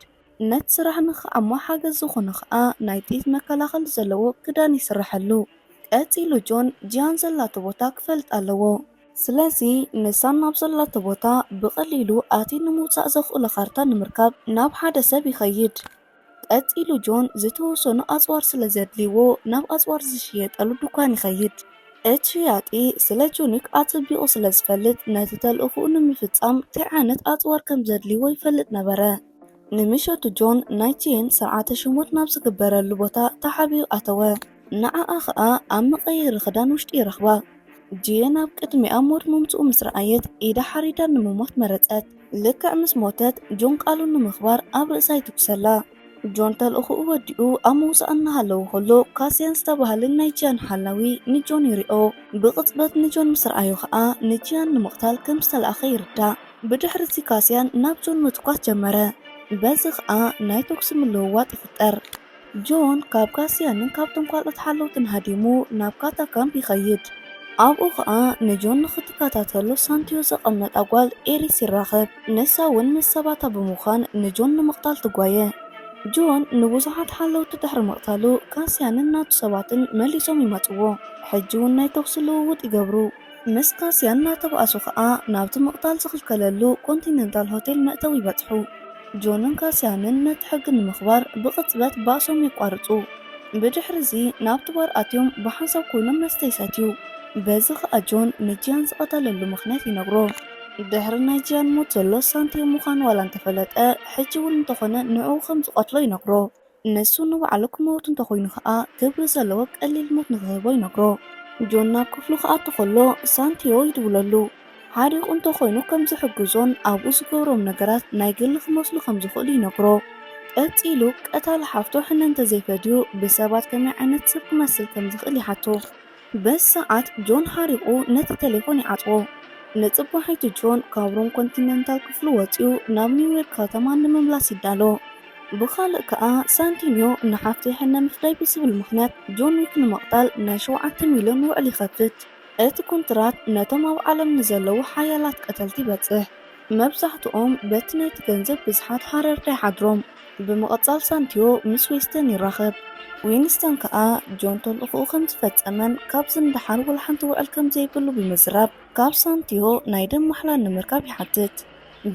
ነቲ ስራሕ ንኽዓሞ ሓገዝ ዝኾነ ኸኣ ናይ ጥይት መከላኸሊ ዘለዎ ክዳን ይስረሐሉ። ቀጺሉ ጆን ጂያን ዘላቶ ቦታ ክፈልጥ ኣለዎ። ስለዚ ንሳን ናብ ዘላቶ ቦታ ብቐሊሉ ኣትዩ ንምውጻእ ዘኽእሎ ካርታ ንምርካብ ናብ ሓደ ሰብ ይኸይድ። ቀጺሉ ጆን ዝተወሰኑ ኣጽዋር ስለ ዘድልይዎ ናብ ኣጽዋር ዝሽየጠሉ ድኳን ይኸይድ። እቲ ሸያጢ ስለ ጆን ዊክ ኣጸቢቑ ስለ ዝፈልጥ፣ ነቲ ተልእኾኡ ንምፍጻም እንታይ ዓይነት ኣጽዋር ከም ዘድልይዎ ይፈልጥ ነበረ። ንምሸቱ ጆን ናይ ጂኤን ስርዓተ ሽሞት ናብ ዝግበረሉ ቦታ ተሓቢኡ ኣተወ። ንዓኣ ኸኣ ኣብ መቐየሪ ክዳን ውሽጢ ይረኽባ። ጂኤን ኣብ ቅድሚኣ ሞት ምምጽኡ ምስ ረኣየት፣ ኢዳ ሓሪዳ ንምሞት መረጸት። ልክዕ ምስ ሞተት፣ ጆን ቃሉ ንምኽባር ኣብ ርእሳ ይትኩሰላ። ጆን ተልእኾኡ ወዲኡ ኣብ ምውጻእ እናሃለወ ከሎ፣ ካስያን ዝተባህለ ናይ ጂያን ሓላዊ ንጆን ይሪኦ። ብቕጽበት ንጆን ምስ ረኣዮ ኸኣ ንጂያን ንምቕታል ከም ዝተላእኸ ይርዳእ። ብድሕሪ እዚ ካስያን ናብ ጆን ምትኳስ ጀመረ። በዚ ኸኣ ናይ ተኩሲ ምልውዋጥ ይፍጠር። ጆን ካብ ካስያንን ካብቶም ካልኦት ሓለውትን ሃዲሙ ናብ ካታ ካምፕ ይኸይድ። ኣብኡ ኸኣ ንጆን ንኽትከታተሎ ሳንቲዮ ዘቐመጣ ጓል ኤሪስ ይራኸብ። ንሳ እውን ምስ ሰባታ ብምዃን ንጆን ንምቕታል ትጓየ። ጆን ንብዙሓት ሓለውቲ ድሕሪ ምቕታሉ፣ ካስያንን ናቱ ሰባትን መሊሶም ይመጽዎ። ሕጂ እውን ናይ ተኹሲ ልውውጥ ይገብሩ። ምስ ካስያን እናተባኣሱ ኸኣ ናብቲ ምቕታል ዝኽልከለሉ ኮንቲነንታል ሆቴል መእተዊ ይበጽሑ። ጆንን ካስያንን ነቲ ሕጊ ንምኽባር ብቕጽበት ባእሶም የቋርጹ። ብድሕሪ እዚ ናብቲ ባር ኣትዮም ብሓንሳብ ኮይኖም መስተ ይሰትዩ። በዚ ኸኣ ጆን ንጂያን ዝቐተለሉ ምኽንያት ይነግሮ። ድሕሪ ናይ ጂያን ሞት ዘሎ ሳንቲዮ ምዃኑ ዋላ እንተፈለጠ፣ ሕጂ እውን እንተኾነ ንዕኡ ከም ዝቐትሎ ይነግሮ። ንሱ ንባዕሉ ክመውት እንተኾይኑ ኸኣ ክብሪ ዘለዎ ቀሊል ሞት ንኽህቦ ይነግሮ። ጆን ናብ ክፍሉ ክኣቱ ከሎ ሳንቲዮ ይድውለሉ። ሓሪቑ እንተኾይኑ ከም ዝሕግዞን ኣብኡ ዝገብሮም ነገራት ናይ ግሊ ክመስሉ ከም ዝኽእሉ ይነግሮ። ቀጺሉ ቀታሊ ሓፍቱ ሕነ እንተዘይፈድዩ ብሰባት ከመይ ዓይነት ሰብ ክመስል ከም ዝኽእል ይሓቶ። በዚ ሰዓት ጆን ሓሪቑ ነቲ ቴሌፎን ይዓጽዎ። ንጽባሒቱ ጆን ካብ ሮም ኮንቲነንታል ክፍሉ ወጺኡ ናብ ኒውዮርክ ከተማ ንምምላስ ይዳሎ። ብኻልእ ከኣ ሳንቲንዮ ንሓፍተይ ሕነ ምፍዳይ ብዝብል ምኽንያት ጆን ዊክ ንምቕታል ናይ ሸውዓተ ሚልዮን ውዕል ይኸፍት። እቲ ኮንትራት ነቶም ኣብ ዓለም ንዘለዉ ሓያላት ቀተልቲ ይበጽሕ። መብዛሕትኦም በቲ ናይቲ ገንዘብ ብዝሓት ሃረርታ ይሓድሮም። ብምቕጻል ሳንቲዮ ምስ ዊንስተን ይራኸብ። ዊንስተን ከኣ ጆን ተልእኾኡ ከም ዝፈጸመን ካብዚ ንደሓር ወላ ሓንቲ ውዕል ከም ዘይብሉ ብምዝራብ፣ ካብ ሳንቲዮ ናይ ደም ማሕላ ንምርካብ ይሓትት።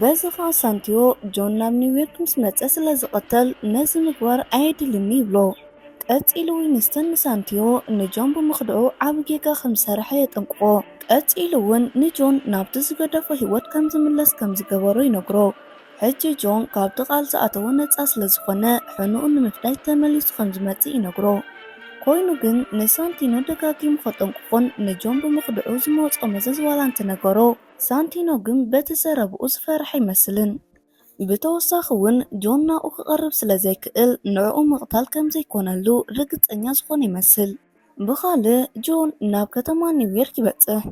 በዚ ኸኣ ሳንቲዮ ጆን ናብ ኒውዮርክ ምስ መጸ ስለ ዝቕተል፣ ነዚ ምግባር ኣየድልኒ ይብሎ። ቀጺሉ ዊንስተን ንሳንቲዮ ንጆን ብምኽድዑ ዓቢ ጌጋ ከም ዝሰርሐ የጠንቅቖ። ቀጺሉ እውን ንጆን ናብቲ ዝገደፎ ህይወት ከም ዝምለስ ከም ዝገበሮ ይነግሮ። ሕጂ ጆን ካብቲ ቃል ዝኣተወ ነጻ ስለ ዝኾነ፣ ሕኑኡ ንምፍዳይ ተመሊሱ ከም ዝመጽእ ይነግሮ። ኮይኑ ግን ንሳንቲኖ ደጋጊሙ ከጠንቅቖን ንጆን ብምኽድዑ ዝመጾ መዘዝ ዋላ እንተነገሮ፣ ሳንቲኖ ግን በቲ ዘረብኡ ዝፈርሐ ኣይመስልን። ብተወሳኺ እውን ጆን ናብኡ ክቐርብ ስለ ዘይክእል ንዕኡ ምቕታል ከም ዘይኮነሉ ርግጸኛ ዝኾነ ይመስል። ብኻልእ ጆን ናብ ከተማ ኒውዮርክ ይበጽሕ።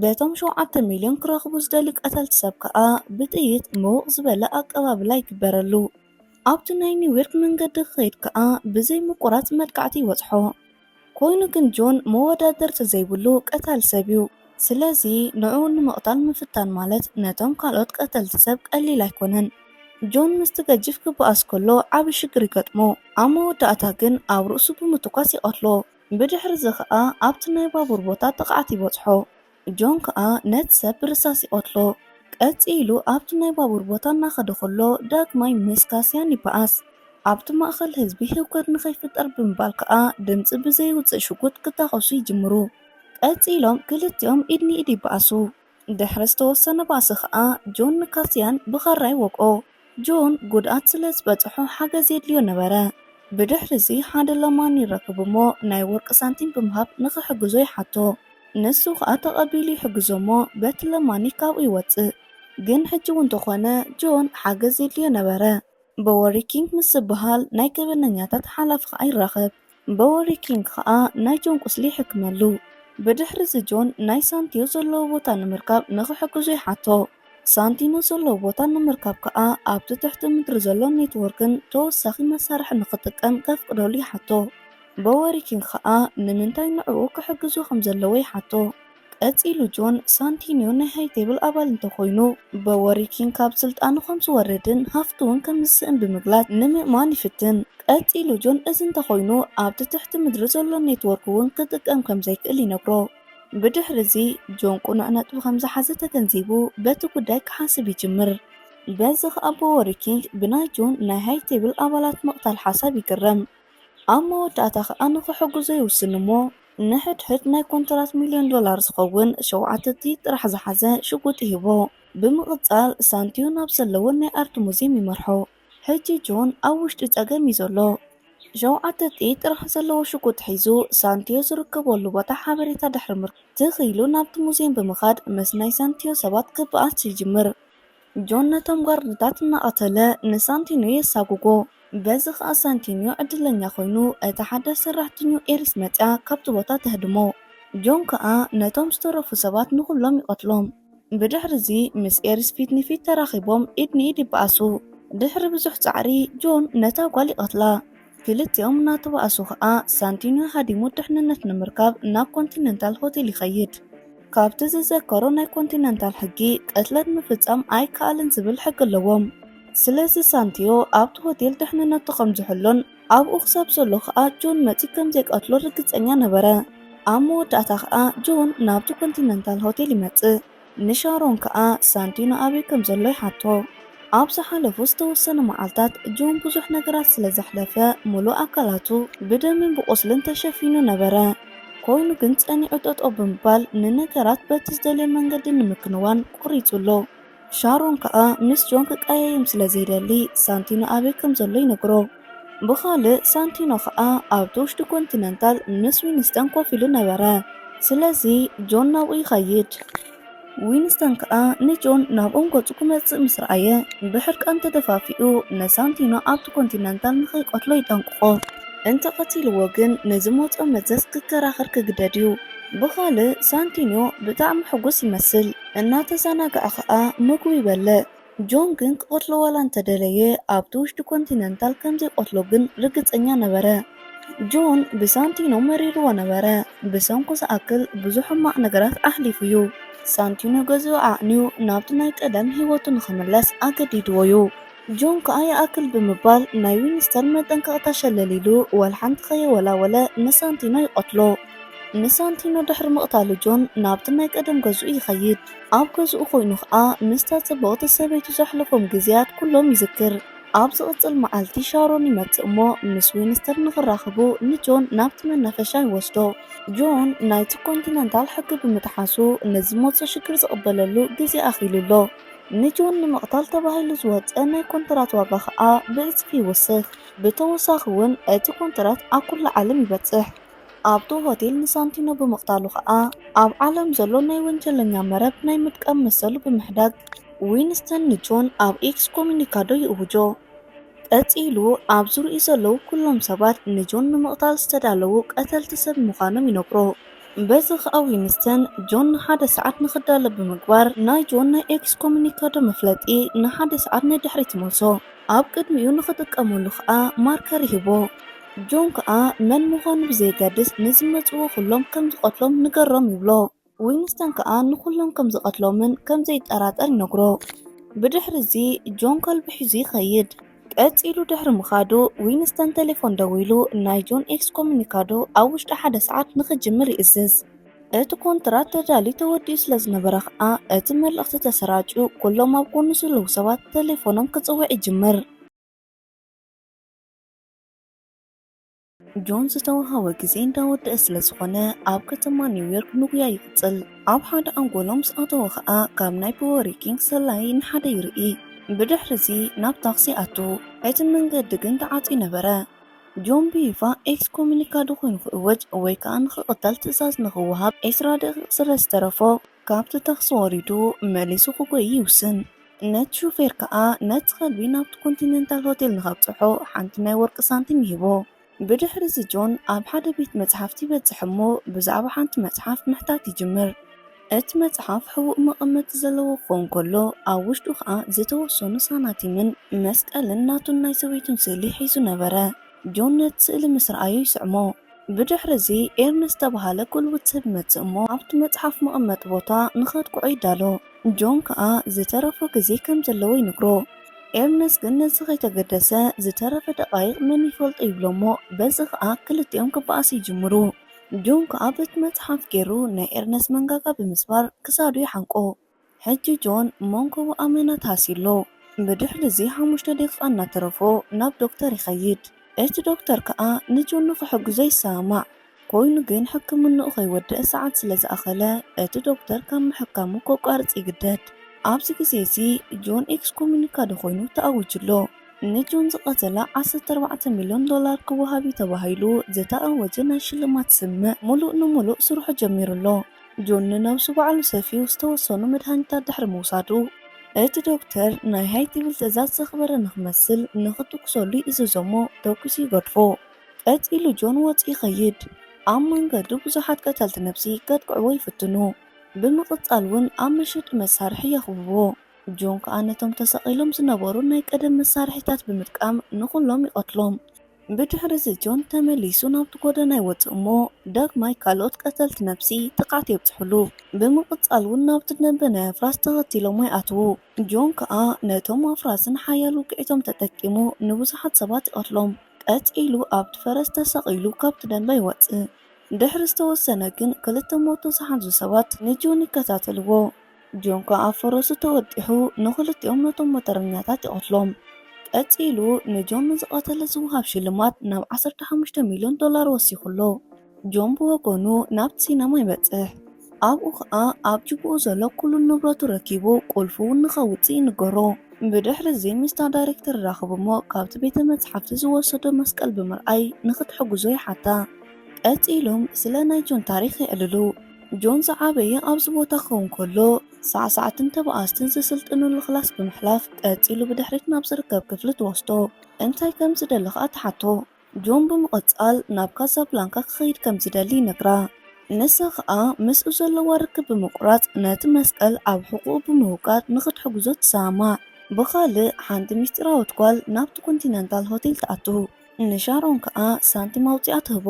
በቶም ሸውዓተ ሚልዮን ክረኽቡ ዝደልዩ ቀተልቲ ሰብ ከኣ ብጥይት ምውቕ ዝበለ ኣቀባብላ ይግበረሉ። ኣብቲ ናይ ኒውዮርክ መንገዲ ክኸይድ ከኣ ብዘይ ምቁራጽ መጥቃዕቲ ይበጽሖ። ኮይኑ ግን ጆን መወዳደርቲ ዘይብሉ ቀታሊ ሰብ እዩ። ስለዚ ንዕኡ ንምቕታል ምፍታን ማለት ነቶም ካልኦት ቀተልቲ ሰብ ቀሊል ኣይኮነን። ጆን ምስቲ ገጅፍ ክበኣስ ከሎ ዓቢ ሽግር ይገጥሞ። ኣብ መወዳእታ ግን ኣብ ርእሱ ብምትኳስ ይቐትሎ። ብድሕሪ እዚ ኸኣ ኣብቲ ናይ ባቡር ቦታ ጥቕዓት ይበጽሖ። ጆን ከኣ ነቲ ሰብ ብርሳስ ይቐትሎ። ቀጺሉ ኣብቲ ናይ ባቡር ቦታ እናኸደ ከሎ ዳግማይ ምስ ካስያን ይበኣስ። ኣብቲ ማእከል ህዝቢ ህውከት ንኸይፍጠር ብምባል ከኣ ድምጺ ብዘይውጽእ ሽጉጥ ክታኾሱ ይጅምሩ። ቀጺሎም ክልቲኦም ኢድ ንኢድ ይበኣሱ። ድሕሪ ዝተወሰነ ባእሲ ከኣ ጆን ንካስያን ብኻራ ይወግኦ። ጆን ጉድኣት ስለ ዝበጽሖ ሓገዝ የድልዮ ነበረ። ብድሕሪ እዚ ሓደ ለማኒ ይረክብ እሞ ናይ ወርቂ ሳንቲም ብምሃብ ንኽሕግዞ ይሓቶ። ንሱ ከኣ ተቐቢሉ ይሕግዞ እሞ በቲ ለማኒ ካብኡ ይወጽእ። ግን ሕጂ እውን እንተኾነ ጆን ሓገዝ የድልዮ ነበረ። ቦወሪ ኪንግ ምስ ዝበሃል ናይ ገበነኛታት ሓላፊ ከኣ ይራኸብ። ቦወሪ ኪንግ ከኣ ናይ ጆን ቁስሊ ይሕክመሉ። ብድሕሪ እዚ ጆን ናይ ሳንቲዮ ዘለዎ ቦታ ንምርካብ ንኽሕግዞ ይሓቶ። ሳንቲኖ ዘለዎ ቦታ ንምርካብ ከኣ ኣብቲ ትሕቲ ምድሪ ዘሎ ኔትወርክን ተወሳኺ መሳርሒ ንኽጥቀም ከፍቅደሉ ይሓቶ። ቦወሪ ኪንግ ከኣ ንምንታይ ንዕኡ ክሕግዞ ከም ዘለዎ ይሓቶ። ቀጺሉ ጆን ሳንቲንዮ ናይ ሃይ ቴብል ኣባል እንተኾይኑ፣ ቦወሪ ኪንግ ካብ ስልጣኑ ከም ዝወርድን ሃፍቱ እውን ከም ዝስእን ብምግላጽ ንምእማን ይፍትን። ቀጺሉ ጆን እዚ እንተኾይኑ ኣብቲ ትሕቲ ምድሪ ዘሎ ኔትወርክ እውን ክጥቀም ከም ዘይክእል ይነግሮ። ብድሕሪ እዚ ጆን ቅኑዕ ነጥቢ ከም ዝሓዘ ተገንዚቡ በቲ ጉዳይ ክሓስብ ይጅምር። በዚ ኸኣ ቦወሪ ኪንግ ብናይ ጆን ናይ ሃይ ቴብል ኣባላት ምቕታል ሓሳብ ይግረም። ኣብ መወዳእታ ኸኣ ንኽሕግዞ ይውስን እሞ ንሕድሕድ ናይ ኮንትራት ሚልዮን ዶላር ዝኸውን ሸውዓተ ጥይት ጥራሕ ዝሓዘ ሽጉጥ ይህቦ። ብምቕጻል ሳንቲዮ ናብ ዘለዎ ናይ ኣርት ሙዚየም ይመርሖ። ሕጂ ጆን ኣብ ውሽጢ ጸገም እዩ ዘሎ። ሸውዓተ ጥይት ጥራሕ ዘለዎ ሽጉጥ ሒዙ ሳንቲዮ ዝርከበሉ ቦታ ሓበሬታ ድሕሪ ምርካብ ትኽ ኢሉ ናብቲ ሙዚየም ብምኻድ ምስ ናይ ሳንቲዮ ሰባት ክበኣስ ይጅምር። ጆን ነቶም ጋርድታት እናቐተለ ንሳንቲኖ የሳጉጎ። በዚ ኸኣ ሳንቲኖ ዕድለኛ ኮይኑ እታ ሓዳሽ ሰራሕተኛኡ ኤሪስ መጺኣ ካብቲ ቦታ ተህድሞ። ጆን ከኣ ነቶም ዝተረፉ ሰባት ንኹሎም ይቐትሎም። ብድሕሪ እዚ ምስ ኤሪስ ፊት ንፊት ተራኺቦም ኢድ ንኢድ ይበኣሱ። ድሕሪ ብዙሕ ጻዕሪ ጆን ነታ ጓል ይቐትላ። ክልቲኦም እናተባኣሱ ኸኣ ሳንቲኖ ሃዲሙ ድሕንነት ንምርካብ ናብ ኮንቲነንታል ሆቴል ይኸይድ። ካብቲ ዝዘከሮ ናይ ኮንቲነንታል ሕጊ ቅትለት ምፍጻም ኣይከኣልን ዝብል ሕጊ ኣለዎም። ስለዚ ሳንቲዮ ኣብቲ ሆቴል ድሕንነቱ ከም ዝሕሎን ኣብኡ ክሳብ ዘሎ ኸኣ ጆን መጺኡ ከም ዘይቀትሎ ርግጸኛ ነበረ። ኣብ መወዳእታ ኸኣ ጆን ናብቲ ኮንቲነንታል ሆቴል ይመጽእ። ንሻሮን ከኣ ሳንቲኖ ኣበይ ከም ዘሎ ይሓቶ። ኣብ ዝሓለፉ ዝተወሰኑ መዓልታት ጆን ብዙሕ ነገራት ስለ ዘሕለፈ ምሉእ ኣካላቱ ብደምን ብቑስልን ተሸፊኑ ነበረ። ኮይኑ ግን ጸኒዑ ጠጠው ብምባል ንነገራት በቲ ዝደልዮ መንገዲ ንምክንዋን ቆሪጹ ኣሎ። ሻሮን ከኣ ምስ ጆን ክቀያየም ስለ ዘይደሊ ሳንቲኖ ኣበይ ከም ዘሎ ይነግሮ። ብኻልእ ሳንቲኖ ከኣ ኣብቲ ውሽጢ ኮንቲነንታል ምስ ዊንስተን ኮፍ ኢሉ ነበረ። ስለዚ ጆን ናብኡ ይኸይድ። ዊንስተን ከኣ ንጆን ናብኦም ገጹ ክመጽእ ምስ ረኣየ ብሕርቃን ተደፋፊኡ ንሳንቲኖ ኣብቲ ኮንቲነንታል ንኸይቀትሎ ይጠንቅቖ። እንተቐቲልዎ ግን ንዝመጾ መዘዝ ክከራኸር ክግደድ እዩ። ብኻልእ ሳንቲኖ ብጣዕሚ ሕጉስ ይመስል። እናተዘናግዐ ከኣ ምግቡ ይበልዕ። ጆን ግን ክቐትሎ ዋላ እንተደለየ ኣብቲ ውሽጢ ኮንቲነንታል ከም ዘይቀትሎ ግን ርግጸኛ ነበረ። ጆን ብሳንቲኖ መሪርዎ ነበረ። ብሰንኩ ዝኣክል ብዙሕ ሕማቕ ነገራት ኣሕሊፉ እዩ። ሳንቲኖ ገዝኡ ዓዕንዩ ናብቲ ናይ ቀደም ህይወቱ ንኽምለስ ኣገዲድዎ እዩ። ጆን ከኣ ይኣክል ብምባል ናይ ዊንስተን መጠንቀቕታ ሸለል ኢሉ ዋላ ሓንቲ ከየወላወለ ንሳንቲኖ ይቐትሎ። ንሳንቲኖ ድሕሪ ምቕታሉ ጆን ናብቲ ናይ ቀደም ገዝኡ ይኸይድ። ኣብ ገዝኡ ኮይኑ ኸኣ ምስታ ጽብቕቲ ሰበይቱ ዘሕለፎም ግዜያት ኩሎም ይዝክር። ኣብ ዝቕጽል መዓልቲ ሻሮን ይመጽእ እሞ ምስ ዊንስተን ንኽራኸቡ ንጆን ናብቲ መናፈሻ ይወስዶ። ጆን ናይቲ ኮንቲነንታል ሕጊ ብምጥሓሱ ንዝመጽእ ሽግር ዝቕበለሉ ግዜ ኣኺሉ ኣሎ። ንጆን ንምቕታል ተባሂሉ ዝወጸ ናይ ኮንትራት ዋጋ ኸኣ ብዕጽፊ ይወስኽ። ብተወሳኺ እውን እቲ ኮንትራት ኣብ ኩሉ ዓለም ይበጽሕ። ኣብቲ ሆቴል ንሳንቲኖ ብምቕታሉ ኸኣ ኣብ ዓለም ዘሎ ናይ ወንጀለኛ መረብ ናይ ምጥቃም መሰሉ ብምሕዳግ ዊንስተን ንጆን ኣብ ኤክስኮሚኒካዶ ይእውጆ። ቀጺሉ ኣብ ዙርይኡ ዘለዉ ኩሎም ሰባት ንጆን ንምቕታል ዝተዳለዉ ቀተልቲ ሰብ ምዃኖም ይነግሮ። በዚ ኸኣ ዊንስተን ጆን ንሓደ ሰዓት ንኽዳሎ ብምግባር ናይ ጆን ናይ ኤክስኮሚኒካዶ መፍለጢ ንሓደ ሰዓት ንድሕሪት ይመልሶ። ኣብ ቅድሚኡ ንኽጥቀመሉ ኸኣ ማርከር ይህቦ። ጆን ከኣ መን ምዃኑ ብዘየገድስ ንዝመጽዎ ኩሎም ከም ዝቐትሎም ንገሮም ይብሎ። ዊንስተን ከኣ ንኹሎም ከም ዝቐትሎምን ከም ዘይጠራጠር ይነግሮ። ብድሕሪ እዚ ጆን ከልቢ ሒዙ ይኸይድ። ቀጺሉ ድሕሪ ምኻዱ ዊንስተን ቴሌፎን ደዊሉ ናይ ጆን ኤክስኮሚኒካዶ ኣብ ውሽጢ ሓደ ሰዓት ንኽጅምር ይእዝዝ። እቲ ኮንትራት ተዳልዩ ተወዲኡ ስለ ዝነበረ ኸኣ እቲ መልእኽቲ ተሰራጭዩ ኩሎም ኣብ ጎኑ ዘለዉ ሰባት ቴሌፎኖም ክጽውዕ ይጅምር። ጆን ዝተዋሃቦ ግዜ እንዳወደአ ስለ ዝኾነ ኣብ ከተማ ኒውዮርክ ንጉያ ይቕጽል። ኣብ ሓደ ኣንጎሎ ምስ ኣተወ ኸኣ ካብ ናይ ፒወሪ ኪንግ ሰላዪ ንሓደ ይርኢ። ብድሕሪ እዚ ናብ ታክሲ ይኣቱ። እቲ መንገዲ ግን ተዓጽዩ ነበረ። ጆን ብይፋ ኤክስኮሚኒካዶ ኮይኑ ክእወጅ ወይ ከኣ ንኽቕተል ትእዛዝ ንኽወሃብ ዕስራ ደቂቕ ስለ ዝተረፎ ካብቲ ታክሲ ወሪዱ መሊሱ ክጎዪ ይውስን። ነቲ ሹፌር ከኣ ነቲ ከልቢ ናብቲ ኮንቲነንታል ሆቴል ንኸብጽሖ ሓንቲ ናይ ወርቂ ሳንቲም ይህቦ። ብድሕሪ እዚ ጆን ኣብ ሓደ ቤት መጽሓፍቲ ይበጽሕ እሞ ብዛዕባ ሓንቲ መጽሓፍ ምሕታት ይጅምር። እቲ መጽሓፍ ሕቡእ መቐመጢ ዘለዎ ክኸውን ከሎ ኣብ ውሽጡ ከኣ ዝተወሰኑ ሳናቲምን መስቀልን ናቱን ናይ ሰበይቱን ስእሊ ሒዙ ነበረ። ጆን ነቲ ስእሊ ምስ ረኣዮ ይስዕሞ። ብድሕሪ እዚ ኤርነስት ዝተባህለ ጉልቡት ሰብ ይመጽእ እሞ ኣብቲ መጽሓፍ መቐመጢ ቦታ ንኸጥቅዖ ይዳሎ። ጆን ከኣ ዝተረፎ ግዜ ከም ዘለዎ ይነግሮ። ኤርነስት ግን ነዚ ከይተገደሰ ዝተረፈ ደቓይቕ መን ይፈልጦ ይብሎ እሞ በዚ ከኣ ክልቲኦም ክበኣሱ ይጅምሩ። ጆን ከኣ በቲ መጽሓፍ ገይሩ ናይ ኤርነስት መንጋጋ ብምስባር ክሳዱ ይሓንቆ። ሕጂ ጆን መንኮቡ ኣመና ተሃስዩ ኣሎ። ብድሕሪ እዚ ሓሙሽተ ደቂቓ እናተረፎ ናብ ዶክተር ይኸይድ። እቲ ዶክተር ከኣ ንጆን ንኽሕግዞ ይሰማማዕ። ኮይኑ ግን ሕክምንኡ ከይወድእ ሰዓት ስለ ዝኣኸለ እቲ ዶክተር ካብ ምሕካሙ ከቋርጽ ይግደድ። ኣብዚ ግዜ እዚ ጆን ኤክስኮሙኒካዶ ኮይኑ ተኣዊጁ ኣሎ። ንጆን ዝቐተላ ዓሰርተ ኣርባዕተ ሚልዮን ዶላር ክወሃብ እዩ ተባሂሉ ዝተኣወጀ ናይ ሽልማት ስምምዕ ሙሉእ ንሙሉእ ስርሑ ጀሚሩ ኣሎ። ጆን ንነብሱ ባዕሉ ሰፍዩ ዝተወሰኑ መድሃኒታት ድሕሪ ምውሳዱ፣ እቲ ዶክተር ናይ ሃይ ቴብል ትእዛዝ ዘኽበረ ንኽመስል ንኽትኩሰሉ ይእዝዞ እሞ ተኩሱ ይገድፎ። ቀጺሉ ጆን ወጺኡ ይኸይድ። ኣብ መንገዱ ብዙሓት ቀተልቲ ነብሲ ከጥቅዕዎ ይፍትኑ። ብምቕጻል እውን ኣብ መሸጢ መሳርሒ የኽብብዎ። ጆን ከኣ ነቶም ተሰቒሎም ዝነበሩ ናይ ቀደም መሳርሒታት ብምጥቃም ንኹሎም ይቐትሎም። ብድሕሪ እዚ ጆን ተመሊሱ ናብቲ ጎደና ይወጽእ እሞ ዳግማይ ካልኦት ቀተልቲ ነብሲ ጥቕዓት የብጽሕሉ። ብምቕጻል እውን ናብቲ ደንበ ናይ ኣፍራስ ተኸቲሎሞ ይኣትዉ። ጆን ከኣ ነቶም ኣፍራስን ሓያል ውግዒቶም ተጠቂሙ ንብዙሓት ሰባት ይቐትሎም። ቀጺሉ ኣብቲ ፈረስ ተሰቒሉ ካብቲ ደንበ ይወጽእ። ድሕሪ ዝተወሰነ ግን ክልተ ሞቶ ዝሓዙ ሰባት ንጆን ይከታተልዎ። ጆን ከኣ ኣብ ፈረሱ ተወጢሑ ንኽልቲኦም ነቶም ሞተረኛታት ይቐትሎም። ቀጺሉ ንጆን ንዝቐተለ ዝወሃብ ሽልማት ናብ ዓሰርተ ሓሙሽተ ሚልዮን ዶላር ወሲኹ ኣሎ። ጆን ብወገኑ ናብቲ ሲነማ ይበጽሕ። ኣብኡ ኸኣ ኣብ ጅግኡ ዘሎ ኩሉ ንብረቱ ረኪቡ ቁልፉ እውን ንኸውጽእ ይንገሮ። ብድሕሪ እዚ ምስታ ዳይሬክተር ይራኸብ እሞ ካብቲ ቤተ መጽሓፍቲ ዝወሰዶ መስቀል ብምርኣይ ንኽትሕግዞ ይሓታ። ቀጺሎም ስለ ናይ ጆን ታሪኽ የዕልሉ። ጆን ዝዓበየ ኣብዚ ቦታ ክኸውን ከሎ ሳዕሳዕትን ተባኣስትን ዝስልጥንሉ ክላስ ብምሕላፍ ቀጺሉ ብድሕሪት ናብ ዝርከብ ክፍሊ ትወስዶ። እንታይ ከም ዝደሊ ኸኣ ትሓቶ። ጆን ብምቕጻል ናብ ካዛብላንካ ክኸይድ ከም ዝደሊ ይነግራ። ንሳ ኸኣ ምስኡ ዘለዋ ርክብ ብምቁራጽ ነቲ መስቀል ኣብ ሕቑኡ ብምውቃጥ ንኽትሕግዞ ትሰማማዕ። ብኻልእ ሓንቲ ምስጢራዊት ጓል ናብቲ ኮንቲነንታል ሆቴል ትኣቱ። ንሻሮን ከኣ ሳንቲም ኣውጺኣ ትህቦ።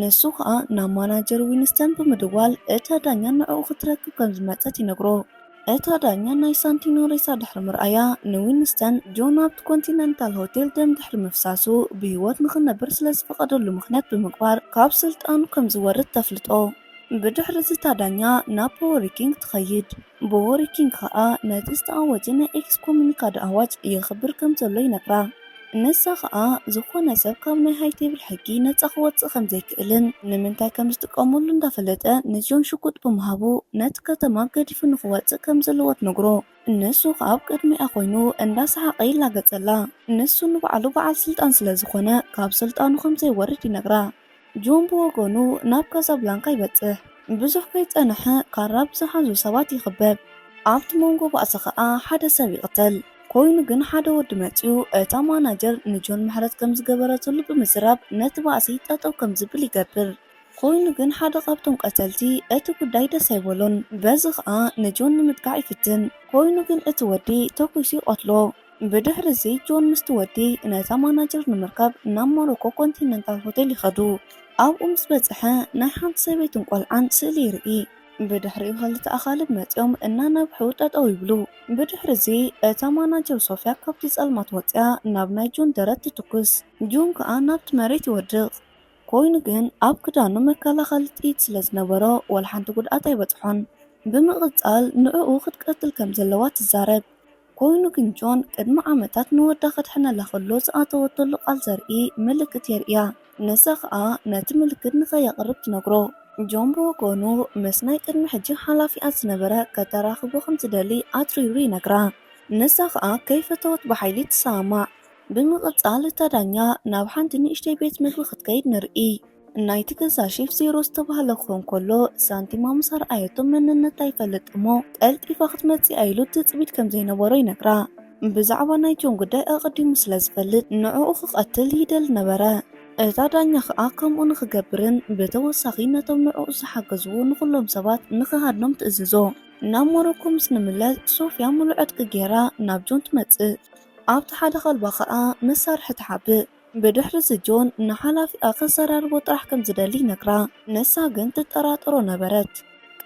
ንሱ ከኣ ናብ ማናጀር ዊንስተን ብምድዋል እታ ዳኛ ንዕኡ ክትረክብ ከም ዝመጸት ይነግሮ። እታ ዳኛ ናይ ሳንቲኖ ሬሳ ድሕሪ ምርኣያ ንዊንስተን ጆን ኣብቲ ኮንቲነንታል ሆቴል ደም ድሕሪ ምፍሳሱ ብህይወት ንኽነብር ስለ ዝፈቐደሉ ምኽንያት ብምግባር ካብ ስልጣኑ ከም ዝወርድ ተፍልጦ። ብድሕሪ እዚ እታ ዳኛ ናብ ቦወሪኪንግ ትኸይድ። ቦወሪኪንግ ከኣ ነቲ ዝተኣወጀ ናይ ኤክስኮሙኒካዶ ኣዋጅ የኽብር ከም ዘሎ ይነግራ። ንሳ ኸኣ ዝኾነ ሰብ ካብ ናይ ሃይ ቴብል ሕጊ ነጻ ክወጽእ ከም ዘይክእልን ንምንታይ ከም ዝጥቀመሉ እንዳፈለጠ ንጆን ሽጉጥ ብምሃቡ ነቲ ከተማ ገዲፉ ንኽወጽእ ከም ዘለዎ ትነግሮ። ንሱ ኸኣ ኣብ ቅድሚኣ ኮይኑ እንዳሰሓቐ ይላገጸላ። ንሱ ንባዕሉ በዓል ስልጣን ስለ ዝኾነ ካብ ስልጣኑ ከም ዘይወርድ ይነግራ። ጆን ብወገኑ ናብ ካዛብላንካ ይበጽሕ። ብዙሕ ከይጸንሐ ካራ ብዝሓዙ ሰባት ይኽበብ። ኣብቲ መንጎ ባእሲ ኸኣ ሓደ ሰብ ይቕተል። ኮይኑ ግን ሓደ ወዲ መጺኡ እታ ማናጀር ንጆን ምሕረት ከም ዝገበረትሉ ብምዝራብ ነቲ ባእሲ ጠጠው ከም ዝብል ይገብር። ኮይኑ ግን ሓደ ካብቶም ቀተልቲ እቲ ጉዳይ ደስ ኣይበሎን። በዚ ኸኣ ንጆን ንምጥቃዕ ይፍትን። ኮይኑ ግን እቲ ወዲ ተኲሱ ይቐትሎ። ብድሕሪ እዚ ጆን ምስቲ ወዲ ነታ ማናጀር ንምርካብ ናብ ሞሮኮ ኮንቲነንታል ሆቴል ይኸዱ። ኣብኡ ምስ በጽሐ ናይ ሓንቲ ሰበይትን ቆልዓን ስእሊ ይርኢ። ብድሕሪኡ ክልተ ኣኻልብ መጺኦም እናነብሑ ጠጠው ይብሉ። ብድሕሪ እዚ እታ ማናጀር ሶፍያ ካብቲ ጸልማት ወጺኣ ናብ ናይ ጆን ደረት ትትኩስ። ጆን ከኣ ናብቲ መሬት ይወድቕ። ኮይኑ ግን ኣብ ክዳኑ መከላኸሊ ጥይት ስለ ዝነበሮ ዋላ ሓንቲ ጉድኣት ኣይበጽሖን። ብምቕጻል ንዕኡ ክትቀትል ከም ዘለዋ ትዛረብ። ኮይኑ ግን ጆን ቅድሚ ዓመታት ንወዳ ከድሕነላ ከሎ ዝኣተወተሉ ቃል ዘርኢ ምልክት የርእያ። ንሳ ኸኣ ነቲ ምልክት ንኸየቕርብ ትነግሮ። ጆን ብወገኑ ምስ ናይ ቅድሚ ሕጂ ሓላፊኣ ዝነበረ ከተራኽቦ ከም ዝደሊ ኣትሪሩ ይነግራ። ንሳ ኸኣ ከይፈተወት ብሓይሊ ትሰማማዕ። ብምቕጻል እታ ዳኛ ናብ ሓንቲ ንእሽተይ ቤት ምግቢ ክትከይድ ንርኢ። ናይቲ ገዛ ሼፍ ዜሮ ዝተባህለ ክኾን ከሎ ሳንቲማ ምስ ኣርኣየቶ መንነታ ይፈልጥ እሞ ቀልጢፋ ክትመጽእ ኢሉ ትጽቢት ከም ዘይነበሮ ይነግራ። ብዛዕባ ናይ ጆን ጉዳይ ኣቐዲሙ ስለ ዝፈልጥ ንዕኡ ክቐትል ይደሊ ነበረ። እታ ዳኛ ኸኣ ከምኡ ንኽገብርን ብተወሳኺ ነቶም ንዕኡ ዝሓገዝዎ ንኹሎም ሰባት ንኽሃድኖም ትእዝዞ። ናብ ሞሮኮ ምስ ንምለስ ሶፍያ ሙሉእ ዕጥቂ ገይራ ናብ ጆን ትመጽእ። ኣብቲ ሓደ ከልባ ኸኣ መሳርሒ ትሓብእ። ብድሕሪ እዚ ጆን ንሓላፊኣ ከዘራርቦ ጥራሕ ከም ዝደሊ ይነግራ። ንሳ ግን ትጠራጠሮ ነበረት።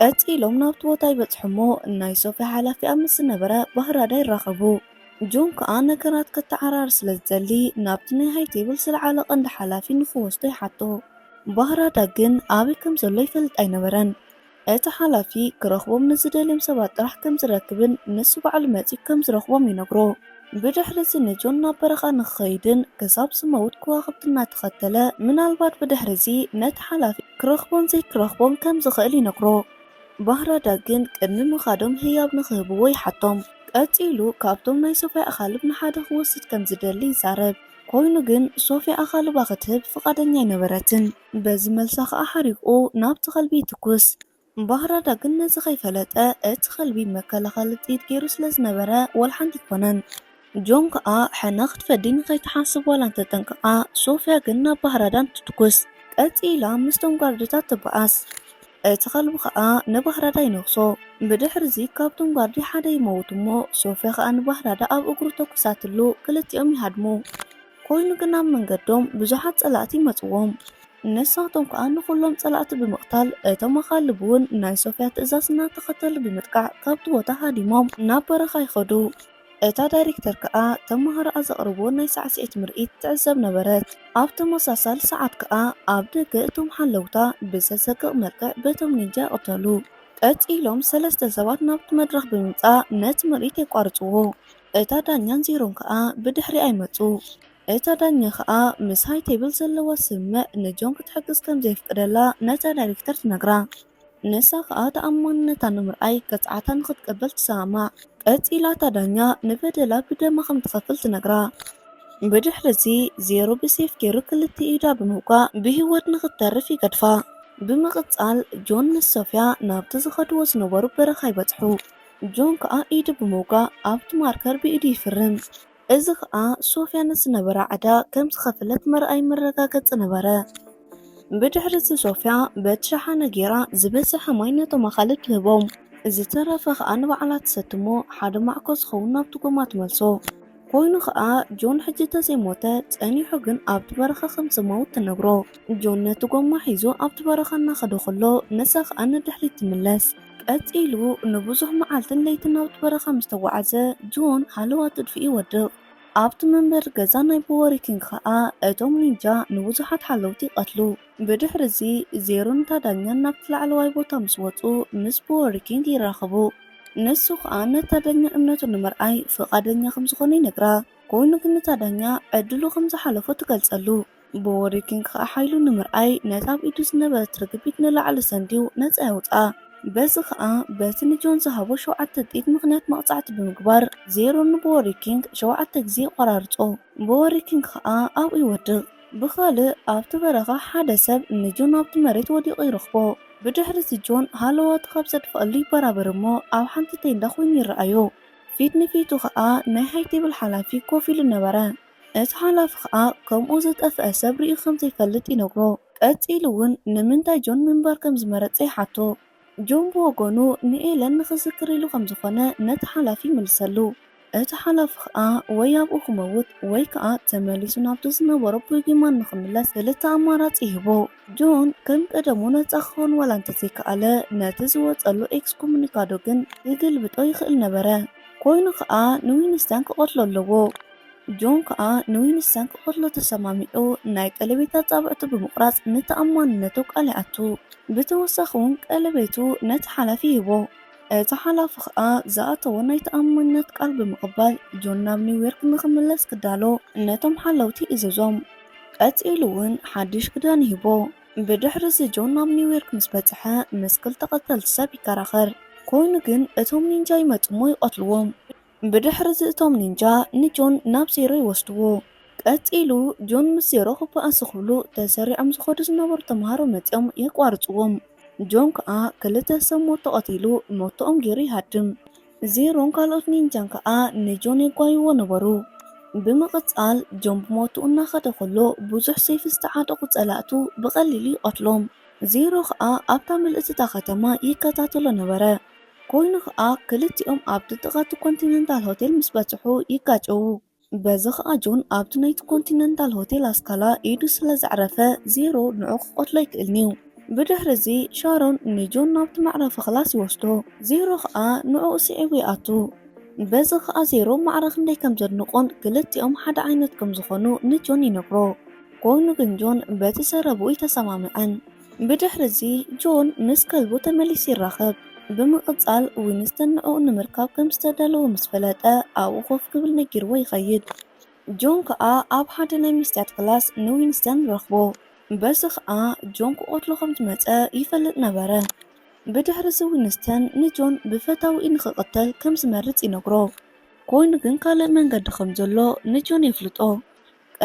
ቀጺሎም ናብቲ ቦታ ይበጽሑ እሞ ናይ ሶፍያ ሓላፊኣ ምስ ዝነበረ ባህራዳ ይራኸቡ። ጆን ከኣ ነገራት ከተዓራር ስለ ዝደሊ ናብቲ ናይ ሃይ ቴብል ዝለዓለ ቀንዲ ሓላፊ ንኽወስዶ ይሓቶ። ባህራዳ ግን ኣበይ ከም ዘሎ ይፈልጥ ኣይነበረን። እቲ ሓላፊ ክረኽቦም ንዝደልዮም ሰባት ጥራሕ ከም ዝረክብን ንሱ ባዕሉ መጺኡ ከም ዝረኽቦም ይነግሮ። ብድሕሪ እዚ ንጆን ናብ በረኻ ንኽኸይድን ክሳብ ዝመውት ከዋኽብቲ እናተኸተለ፣ ምናልባት ብድሕሪ እዚ ነቲ ሓላፊ ክረኽቦን ዘይክረኽቦን ከም ዝኽእል ይነግሮ። ባህራዳ ግን ቅድሚ ምኻዶም ህያብ ንኽህብዎ ይሓቶም። ቀጺሉ ካብቶም ናይ ሶፍያ ኣኻልብ ንሓደ ክወስድ ከም ዝደሊ ይዛረብ። ኮይኑ ግን ሶፍያ ኣኻልባ ክትህብ ፍቓደኛ ኣይነበረትን። በዚ መልሳ ከኣ ሓሪቑ ናብቲ ከልቢ ይትኩስ። ባህራዳ ግን ነዚ ከይፈለጠ እቲ ከልቢ መከላኸሊ ጥይት ገይሩ ስለ ዝነበረ ወላ ሓንቲ ኣይኮነን። ጆን ከኣ ሕነ ክትፈዲ ንኸይትሓስብ ዋላ እንተጠንቀቓ፣ ሶፍያ ግን ናብ ባህራዳ እንትትኩስ ቀጺላ ምስቶም ጋርድታት ትበኣስ። እቲ ከልቢ ከኣ ንባህራዳ ይነኽሶ። ብድሕሪ እዚ ካብቶም ጋርዲ ሓደ ይመውት እሞ ሶፍያ ከኣ ንባህራዳ ኣብ እግሩ ተኩሳትሉ ክልቲኦም ይሃድሙ። ኮይኑ ግን ኣብ መንገዶም ብዙሓት ጸላእቲ ይመጽዎም። ንሳቶም ከኣ ንኹሎም ጸላእቲ ብምቕታል እቶም ኣኻልብ እውን ናይ ሶፍያ ትእዛዝ እናተኸተሉ ብምጥቃዕ ካብቲ ቦታ ሃዲሞም ናብ በረኻ ይኸዱ። እታ ዳይሬክተር ከኣ ተመሃሮኣ ዘቕርብዎ ናይ ሳዕስዒት ምርኢት ትዕዘብ ነበረት። ኣብ ተመሳሳሊ ሰዓት ከኣ ኣብ ደገ እቶም ሓለውታ ብዘሰቅቕ መልክዕ በቶም ኒንጃ ይቕተሉ። ቀጺሎም ሰለስተ ሰባት ናብቲ መድረኽ ብምምጻእ ነቲ ምርኢት የቋርጽዎ። እታ ዳኛን ዜሮን ከኣ ብድሕሪኣ ይመጹ። እታ ዳኛ ከኣ ምስ ሃይ ቴብል ዘለዋ ስምምዕ ንጆን ክትሕግዝ ከም ዘየፍቅደላ ነታ ዳይሬክተር ትነግራ። ንሳ ከኣ ተኣማንነታ ንምርኣይ ቅጽዓታ ንኽትቅበል ትሰማማዕ። ቀጺላ እታ ዳኛ ንበደላ ብደማ ከም ትኸፍል ትነግራ። ብድሕሪ እዚ ዜሮ ብሴፍ ገይሩ ክልተ ኢዳ ብምውጋእ ብህይወት ንኽትተርፍ ይገድፋ። ብምቕጻል ጆን ምስ ሶፍያ ናብቲ ዝኸድዎ ዝነበሩ በረኻ ይበጽሑ። ጆን ከኣ ኢዱ ብምውጋእ ኣብቲ ማርከር ብኢዱ ይፍርም። እዚ ከኣ ሶፍያ ንዝነበራ ዕዳ ከም ዝኸፈለት መርኣይ መረጋገጺ ነበረ። ብድሕሪ እዚ ሶፍያ በቲ ሸሓነ ገይራ ዝበዝሐ ማይ ነቶም ኣኻልብ ትህቦም። ዝተረፈ ከኣ ንባዕላ ትሰቲ እሞ ሓደ ማዕኮ ዝኸውን ናብቲ ጎማ ትመልሶ። ኮይኑ ከኣ ጆን ሕጂ ተዘይሞተ ጸኒሑ ግን ኣብቲ በረኻ ከም ዝመውት ትነግሮ። ጆን ነቲ ጎማ ሒዙ ኣብቲ በረኻ እናኸደ ከሎ ንሳ ከኣ ንድሕሪት ትምለስ። ቀጺሉ ንብዙሕ መዓልትን ለይትን ናብቲ በረኻ ምስ ተጓዓዘ ጆን ሃለዋ ትድፍኡ ይወድቕ። ኣብቲ መንበሪ ገዛ ናይ ቦወሪኪንግ ከኣ እቶም ኒንጃ ንብዙሓት ሓለውቲ ይቐትሉ። ብድሕሪ እዚ ዜሮን ታዳኛን ናብቲ ላዕለዋይ ቦታ ምስ ወጹ ምስ ቦወሪኪንግ ይራኸቡ። ንሱ ከኣ ነታ ዳኛ እምነቱ ንምርኣይ ፍቓደኛ ከም ዝኾነ ይነግራ። ኮይኑ ግን እታ ዳኛ ዕድሉ ከም ዝሓለፎ ትገልጸሉ። ቦወሪኪንግ ከኣ ሓይሉ ንምርኣይ ነታ ኣብ ኢዱ ዝነበረት ርግቢት ንላዕሊ ሰንድዩ ነጻ የውጽኣ። በዚ ከኣ በቲ ንጆን ዝሃቦ ሸውዓተ ጥይት ምኽንያት መቕጻዕቲ ብምግባር ዜሮ ንቦወሪኪንግ ሸውዓተ ግዜ ይቆራርጾ። ቦወሪኪንግ ከኣ ኣብኡ ይወድቕ። ብኻልእ ኣብቲ በረኻ ሓደ ሰብ ንጆን ኣብቲ መሬት ወዲቑ ይረኽቦ። ብድሕሪ እዚ ጆን ሃለዋቱ ካብ ዘድፍኣሉ ይበራበር እሞ ኣብ ሓንቲ ቴንዳ ኮይኑ ይረኣዮ። ፊት ንፊቱ ከኣ ናይ ሃይ ቴብል ሓላፊ ኮፍ ኢሉ ነበረ። እቲ ሓላፊ ከኣ ከምኡ ዝጠፍአ ሰብ ርእዩ ከም ዘይፈልጥ ይነግሮ። ቀጺሉ እውን ንምንታይ ጆን ምንባር ከም ዝመረጸ ይሓቶ። ጆን ብወገኑ ንኤለን ንኽዝክር ኢሉ ከም ዝኾነ ነቲ ሓላፊ ይምልሰሉ። እቲ ሓላፊ ከኣ ወይ ኣብኡ ክመውት ወይ ከኣ ተመሊሱ ናብቲ ዝነበሮ ቦጊማን ንኽምለስ ክልተ ኣማራጺ ይህቦ። ጆን ከም ቀደሙ ነጻ ክኸውን ዋላ እንተዘይከኣለ ነቲ ዝወጸሉ ኤክስኮሙኒካዶ ግን ክግልብጦ ይኽእል ነበረ። ኮይኑ ከኣ ንዊንስተን ክቐትሎ ኣለዎ። ጆን ከኣ ንዊንስተን ክቐትሎ ተሰማሚዑ ናይ ቀለቤት ኣጻብዕቱ ብምቑራጽ ንተኣማንነቱ ቃል ይኣቱ። ብተወሳኺ እውን ቀለቤቱ ነቲ ሓላፊ ይህቦ። እቲ ሓላፊ ከኣ ዝኣተዎ ናይ ተኣማንነት ቃል ብምቕባል ጆን ናብ ኒውዮርክ ንኽምለስ ክዳሎ ነቶም ሓለውቲ ይእዝዞም። ቀጺሉ እውን ሓድሽ ክዳን ይህቦ። ብድሕሪ እዚ ጆን ናብ ኒውዮርክ ምስ በጽሐ ምስ ክልተ ቀተልቲ ሰብ ይከራኸር። ኮይኑ ግን እቶም ኒንጃ ይመጹ እሞ ይቐትልዎም። ብድሕሪ እዚ እቶም ኒንጃ ንጆን ናብ ዜሮ ይወስድዎ። ቀጺሉ ጆን ምስ ዜሮ ክበኣሱ ክብሉ ተሰሪዖም ዝኸዱ ዝነበሩ ተምሃሮ መጺኦም የቋርጽዎም። ጆን ከኣ ክልተ ሰብ ሞት ተቐቲሉ ሞቶኦም ገይሩ ይሃድም። ዜሮን ካልኦት ኒንጃን ከኣ ንጆን የጓይዎ ነበሩ። ብምቕጻል ጆን ብሞትኡ እናኸደ ከሎ ብዙሕ ሰይፊ ዝተዓጠቑ ጸላእቱ ብቐሊሉ ይቐትሎም። ዜሮ ከኣ ኣብታ ምልእቲ እታ ከተማ ይከታተሎ ነበረ። ኮይኑ ከኣ ክልቲኦም ኣብቲ ጥቓ እቲ ኮንቲነንታል ሆቴል ምስ በጽሑ ይጋጨዉ። በዚ ከኣ ጆን ኣብቲ ናይቲ ኮንቲነንታል ሆቴል ኣስካላ ኢዱ ስለ ዘዕረፈ ዜሮ ንዑ ክቐትሎ ኣይክእልን'ዩ። ብድሕሪ እዚ ሻሮን ንጆን ናብቲ መዕረፊ ክላስ ይወስዶ። ዜሮ ከኣ ንዕኡ ስዒቡ ይኣቱ። በዚ ከኣ ዜሮ ማዕረ ክንደይ ከም ዘድንቖን ክልቲኦም ሓደ ዓይነት ከም ዝኾኑ ንጆን ይነግሮ። ኮይኑ ግን ጆን በቲ ዘረብኡ ኣይተሰማምዐን። ብድሕሪ እዚ ጆን ምስ ከልቡ ተመሊሱ ይራኸብ። ብምቕጻል ዊንስተን ንዕኡ ንምርካብ ከም ዝተዳለወ ምስ ፈለጠ ኣብኡ ኮፍ ክብል ነጊርዎ ይኸይድ። ጆን ከኣ ኣብ ሓደ ናይ መስትያት ክላስ ንዊንስተን ረኽቦ። በዚ ከኣ ጆን ክቐትሎ ከም ዝመጸ ይፈልጥ ነበረ። ብድሕሪ እዚ ዊንስተን ንጆን ብፈታዊኡ ንኽቕተል ከም ዝመርጽ ይነግሮ። ኮይኑ ግን ካልእ መንገዲ ከም ዘሎ ንጆን የፍልጦ።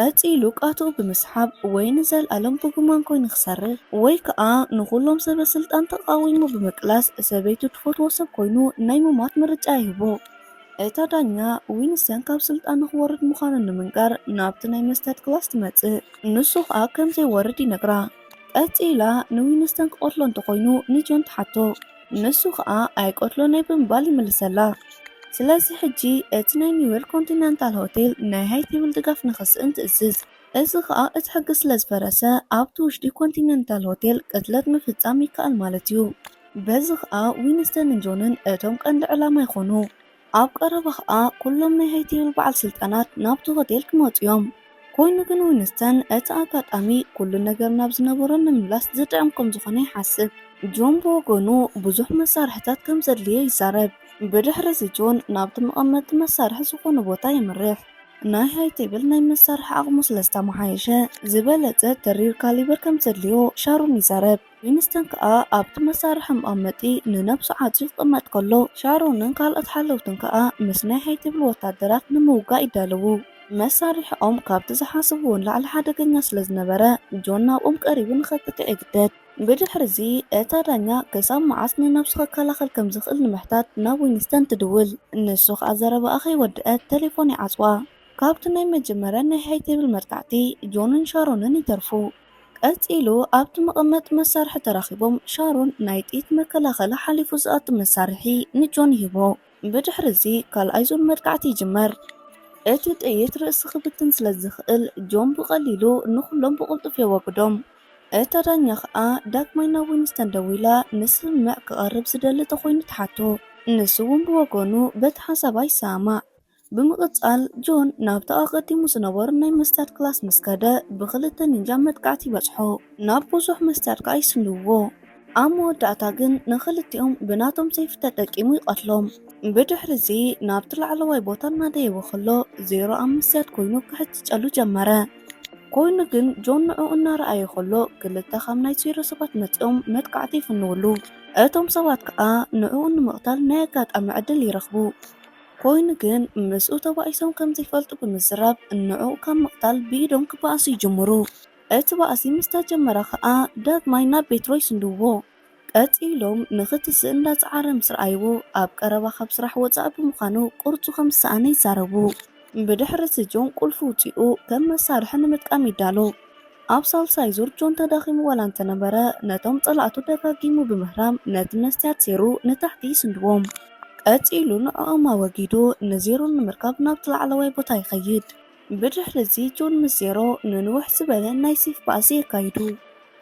ቀጺሉ ቃትኡ ብምስሓብ ወይ ንዘልኣለም ብጉማን ኮይኑ ክሰርሕ ወይ ከኣ ንኹሎም ሰበ ስልጣን ተቓዊሙ ብምቅላስ ሰበይቱ ትፈትዎ ሰብ ኮይኑ ናይ ምሟት ምርጫ ይህቦ። እታ ዳኛ ዊንስተን ካብ ስልጣን ንኽወርድ ምዃኑ ንምንጋር ናብቲ ናይ መስትያት ክላስ ትመጽእ። ንሱ ከኣ ከም ዘይወርድ ይነግራ። ቀጺላ ንዊንስተን ክቐትሎ እንተኾይኑ ንጆን ትሓቶ። ንሱ ከኣ ኣይቀትሎን እየ ብምባል ይምልሰላ። ስለዚ ሕጂ እቲ ናይ ኒውዮርክ ኮንቲነንታል ሆቴል ናይ ሃይ ቴብል ድጋፍ ንኽስእን ትእዝዝ። እዚ ከኣ እቲ ሕጊ ስለ ዝፈረሰ ኣብቲ ውሽጢ ኮንቲነንታል ሆቴል ቅትለት ምፍጻም ይከኣል ማለት እዩ። በዚ ከኣ ዊንስተንን ጆንን እቶም ቀንዲ ዕላማ ይኾኑ። ኣብ ቀረባ ከኣ ኩሎም ናይ ሃይ ቴብል በዓል ስልጣናት ናብቲ ሆቴል ክመጹ እዮም። ኮይኑ ግን ዊንስተን እቲ ኣጋጣሚ ኩሉ ነገር ናብ ዝነበሮ ንምምላስ ዝጥዕም ከም ዝኾነ ይሓስብ። ጆን ብወገኑ ብዙሕ መሳርሕታት ከም ዘድልዮ ይዛረብ። ብድሕሪ እዚ ጆን ናብቲ መቐመጢ መሳርሒ ዝኾነ ቦታ የምርሕ። ናይ ሃይ ቴብል ናይ መሳርሒ ዓቕሙ ስለ ዝተመሓየሸ ዝበለጸ ተሪር ካሊበር ከም ዘድልዮ ሻሮን ይዛረብ። ዊንስተን ከኣ ኣብቲ መሳርሒ መቐመጢ ንነብሱ ዓጽዩ ክቕመጥ ከሎ ሻሮንን ካልኦት ሓለውትን ከኣ ምስ ናይ ሃይ ቴብል ወታደራት ንምውጋእ ይዳለዉ። መሳርሒኦም ካብቲ ዝሓስብዎ ንላዕሊ ሓደገኛ ስለ ዝነበረ ጆን ናብኦም ቀሪቡ ንኸጥቅዕ ይግደድ። ብድሕሪ እዚ እታ ዳኛ ክሳብ መዓስ ንነብሱ ክከላኸል ከም ዝኽእል ንምሕታት ናብ ዊንስተን ትድውል። ንሱ ከኣ ዘረባኣ ከይወደአት ቴሌፎን ይዓጽዋ። ካብቲ ናይ መጀመርያ ናይ ሃይ ቴብል መጥቃዕቲ ጆንን ሻሮንን ይተርፉ። ቀጺሉ ኣብቲ መቐመጢ መሳርሒ ተራኺቦም ሻሮን ናይ ጥይት መከላኸሊ ሓሊፉ ዝኣቱ መሳርሒ ንጆን ይህቦ። ብድሕሪ እዚ ካልኣይ ዙር መጥቃዕቲ ይጅመር። እቲ ጥይት ርእሲ ክብትን ስለ ዝኽእል ጆን ብቐሊሉ ንኹሎም ብቕልጡፍ የወግዶም። እታ ዳኛ ኸኣ ዳግማይ ናብ ዊንስተን ደዊላ ንስምምዕ ክቐርብ ዝደሊ ተኾይኑ ትሓቶ። ንሱ እውን ብወገኑ በቲ ሓሳብ ኣይሰማማዕ። ብምቕጻል ጆን ናብቲ ኣቐዲሙ ዝነበሩ ናይ መስትያት ክላስ ምስ ከደ ብኽልተ ኒንጃ መጥቃዕቲ ይበጽሖ። ናብ ብዙሕ መስትያት ከኣ ይስንድዎ። ኣብ መወዳእታ ግን ንኽልቲኦም ብናቶም ሰይፊ ተጠቂሙ ይቐትሎም። ብድሕሪ እዚ ናብቲ ላዕለዋይ ቦታ እናደየበ ከሎ ዜሮ ኣብ መስትያት ኮይኑ ክሕጭጨሉ ጀመረ። ኮይኑ ግን ጆን ንዕኡ እናረኣየ ከሎ ክልተ ካብ ናይ ዜሮ ሰባት መጺኦም መጥቃዕቲ ይፍንውሉ። እቶም ሰባት ከኣ ንዕኡ ንምቕታል ናይ ኣጋጣሚ ዕድል ይረኽቡ። ኮይኑ ግን ምስኡ ተባኢሶም ከም ዘይፈልጡ ብምዝራብ ንዕኡ ካብ ምቕታል ብኢዶም ክበኣሱ ይጅምሩ። እቲ ባእሲ ምስ ተጀመረ ከኣ ዳግማይ ናብ ቤትሮ ይስንድዎ። ቀጺሎም ንኽትስእ እንዳጸዓረ ምስ ረኣይዎ ኣብ ቀረባ ካብ ስራሕ ወጻኢ ብምዃኑ ቅርጹ ከም ዝሰኣነ ይዛረቡ። ብድሕሪ እዚ ጆን ቁልፊ ውጺኡ ከም መሳርሒ ንምጥቃም ይዳሎ። ኣብ ሳልሳይ ዙር ጆን ተዳኺሙ ዋላ እንተነበረ ነቶም ጸላእቱ ደጋጊሙ ብምህራም ነቲ መስትያት ዜሮ ንታሕቲ ይስንድዎም። ቀጺሉ ንዕኦም ኣወጊዱ ንዜሮ ንምርካብ ናብቲ ላዕለዋይ ቦታ ይኸይድ። ብድሕሪ እዚ ጆን ምስ ዜሮ ንንውሕ ዝበለ ናይ ሴፍ ባእሲ የካይዱ።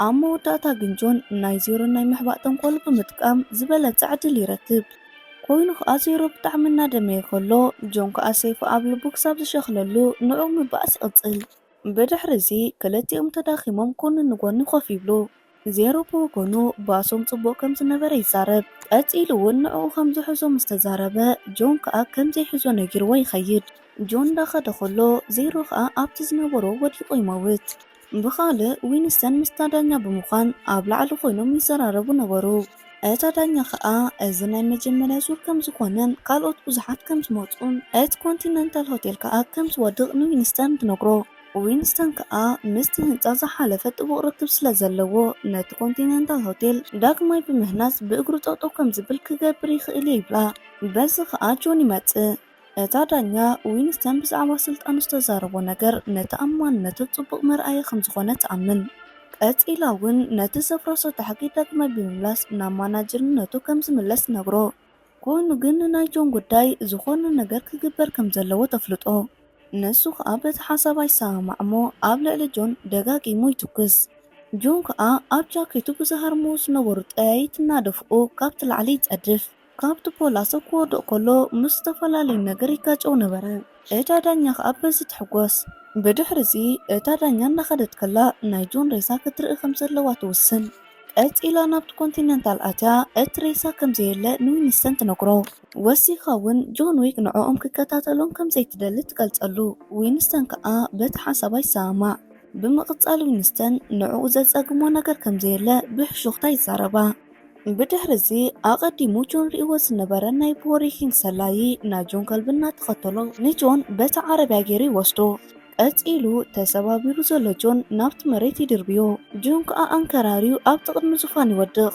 ኣብ መወዳእታ ግን ጆን ናይ ዜሮ ናይ ምሕባእ ተንኮል ብምጥቃም ዝበለጸ ዕድል ይረክብ። ኮይኑ ከኣ ዜሮ ብጣዕሚ እናደመየ ከሎ ጆን ከኣ ሴፍ ኣብ ልቡ ክሳብ ዝሸኽለሉ ንዕኡ ምባእስ ይቕጽል። ብድሕሪ እዚ ክልቲኦም ተዳኺሞም ጎኒ ንጎኒ ኮፍ ይብሉ። ዜሮ ብወገኑ ባእሶም ጽቡቕ ከም ዝነበረ ይዛረብ። ቀጺሉ እውን ንዕኡ ከም ዝሕዞ ምስ ተዛረበ ጆን ከኣ ከም ዘይሕዞ ነጊርዎ ይኸይድ። ጆን እንዳኸደ ከሎ ዜሮ ከኣ ኣብቲ ዝነበሮ ወዲቑ ይመውት። ብኻልእ ዊንስተን ምስታ ዳኛ ብምዃን ኣብ ላዕሊ ኮይኖም ይዘራረቡ ነበሩ። እታ ዳኛ ከኣ እዚ ናይ መጀመርያ ዙር ከም ዝኾነን ካልኦት ብዙሓት ከም ዝመጹን እቲ ኮንቲነንታል ሆቴል ከኣ ከም ዝወድቕ ንዊንስተን ትነግሮ። ዊንስተን ከኣ ምስቲ ህንጻ ዝሓለፈ ጥቡቕ ርክብ ስለ ዘለዎ ነቲ ኮንቲነንታል ሆቴል ዳግማይ ብምህናጽ ብእግሩ ጠጠው ከም ዝብል ክገብር ይኽእል እየ ይብላ። በዚ ከኣ ጆን ይመጽእ። እታ ዳኛ ዊንስተን ብዛዕባ ስልጣኑ ዝተዛረቦ ነገር ንተኣማንነቱ ጽቡቕ መርኣያ ከም ዝኾነ ትኣምን። ቀጺላ እውን ነቲ ዘፍረሰቶ ሕጊ ዳግማይ ብምምላስ ናብ ማናጀርነቱ ከም ዝምለስ ትነግሮ። ኮይኑ ግን ንናይ ጆን ጉዳይ ዝኾነ ነገር ክግበር ከም ዘለዎ ተፍልጦ። ንሱ ኸኣ በቲ ሓሳብ ኣይሰማማዕ እሞ ኣብ ልዕሊ ጆን ደጋጊሙ ይትኩስ። ጆን ከኣ ኣብ ጃኬቱ ብዝሃርምዎ ዝነበሩ ጠያይት እናደፍኡ ካብቲ ላዕሊ ይጸድፍ። ካብቲ ፖላስ ክወድቕ ከሎ ምስ ዝተፈላለዩ ነገር ይጋጨው ነበረ። እታ ዳኛ ከኣ በዚ ትሕጎስ። ብድሕሪ እዚ እታ ዳኛ እናኸደት ከላ ናይ ጆን ሬሳ ክትርኢ ከም ዘለዋ ትውስን። ቀጺላ ናብቲ ኮንቲነንታል ኣትያ እቲ ሬሳ ከም ዘየለ ንዊንስተን ትነግሮ። ወሲኻ እውን ጆን ዊክ ንዕኦም ክከታተሎም ከም ዘይትደሊ ትገልጸሉ። ዊንስተን ከኣ በቲ ሓሳባ ይሰማማዕ። ብምቕጻል ዊንስተን ንዕኡ ዘጸግሞ ነገር ከም ዘየለ ብሕሹኽታ ይዛረባ። ብድሕሪ እዚ ኣቐዲሙ ጆን ርእይዎ ዝነበረ ናይ ቦወሪ ኪንግ ሰላዪ ናይ ጆን ከልቢ እናተኸተሎ ንጆን በቲ ዓረብያ ገይሩ ይወስዶ። ቀጺሉ ተሰባቢሩ ዘሎ ጆን ናብቲ መሬት ይድርብዮ። ጆን ከኣ ኣንከራርዩ ኣብቲ ቅድሚ ዙፋን ይወድቕ።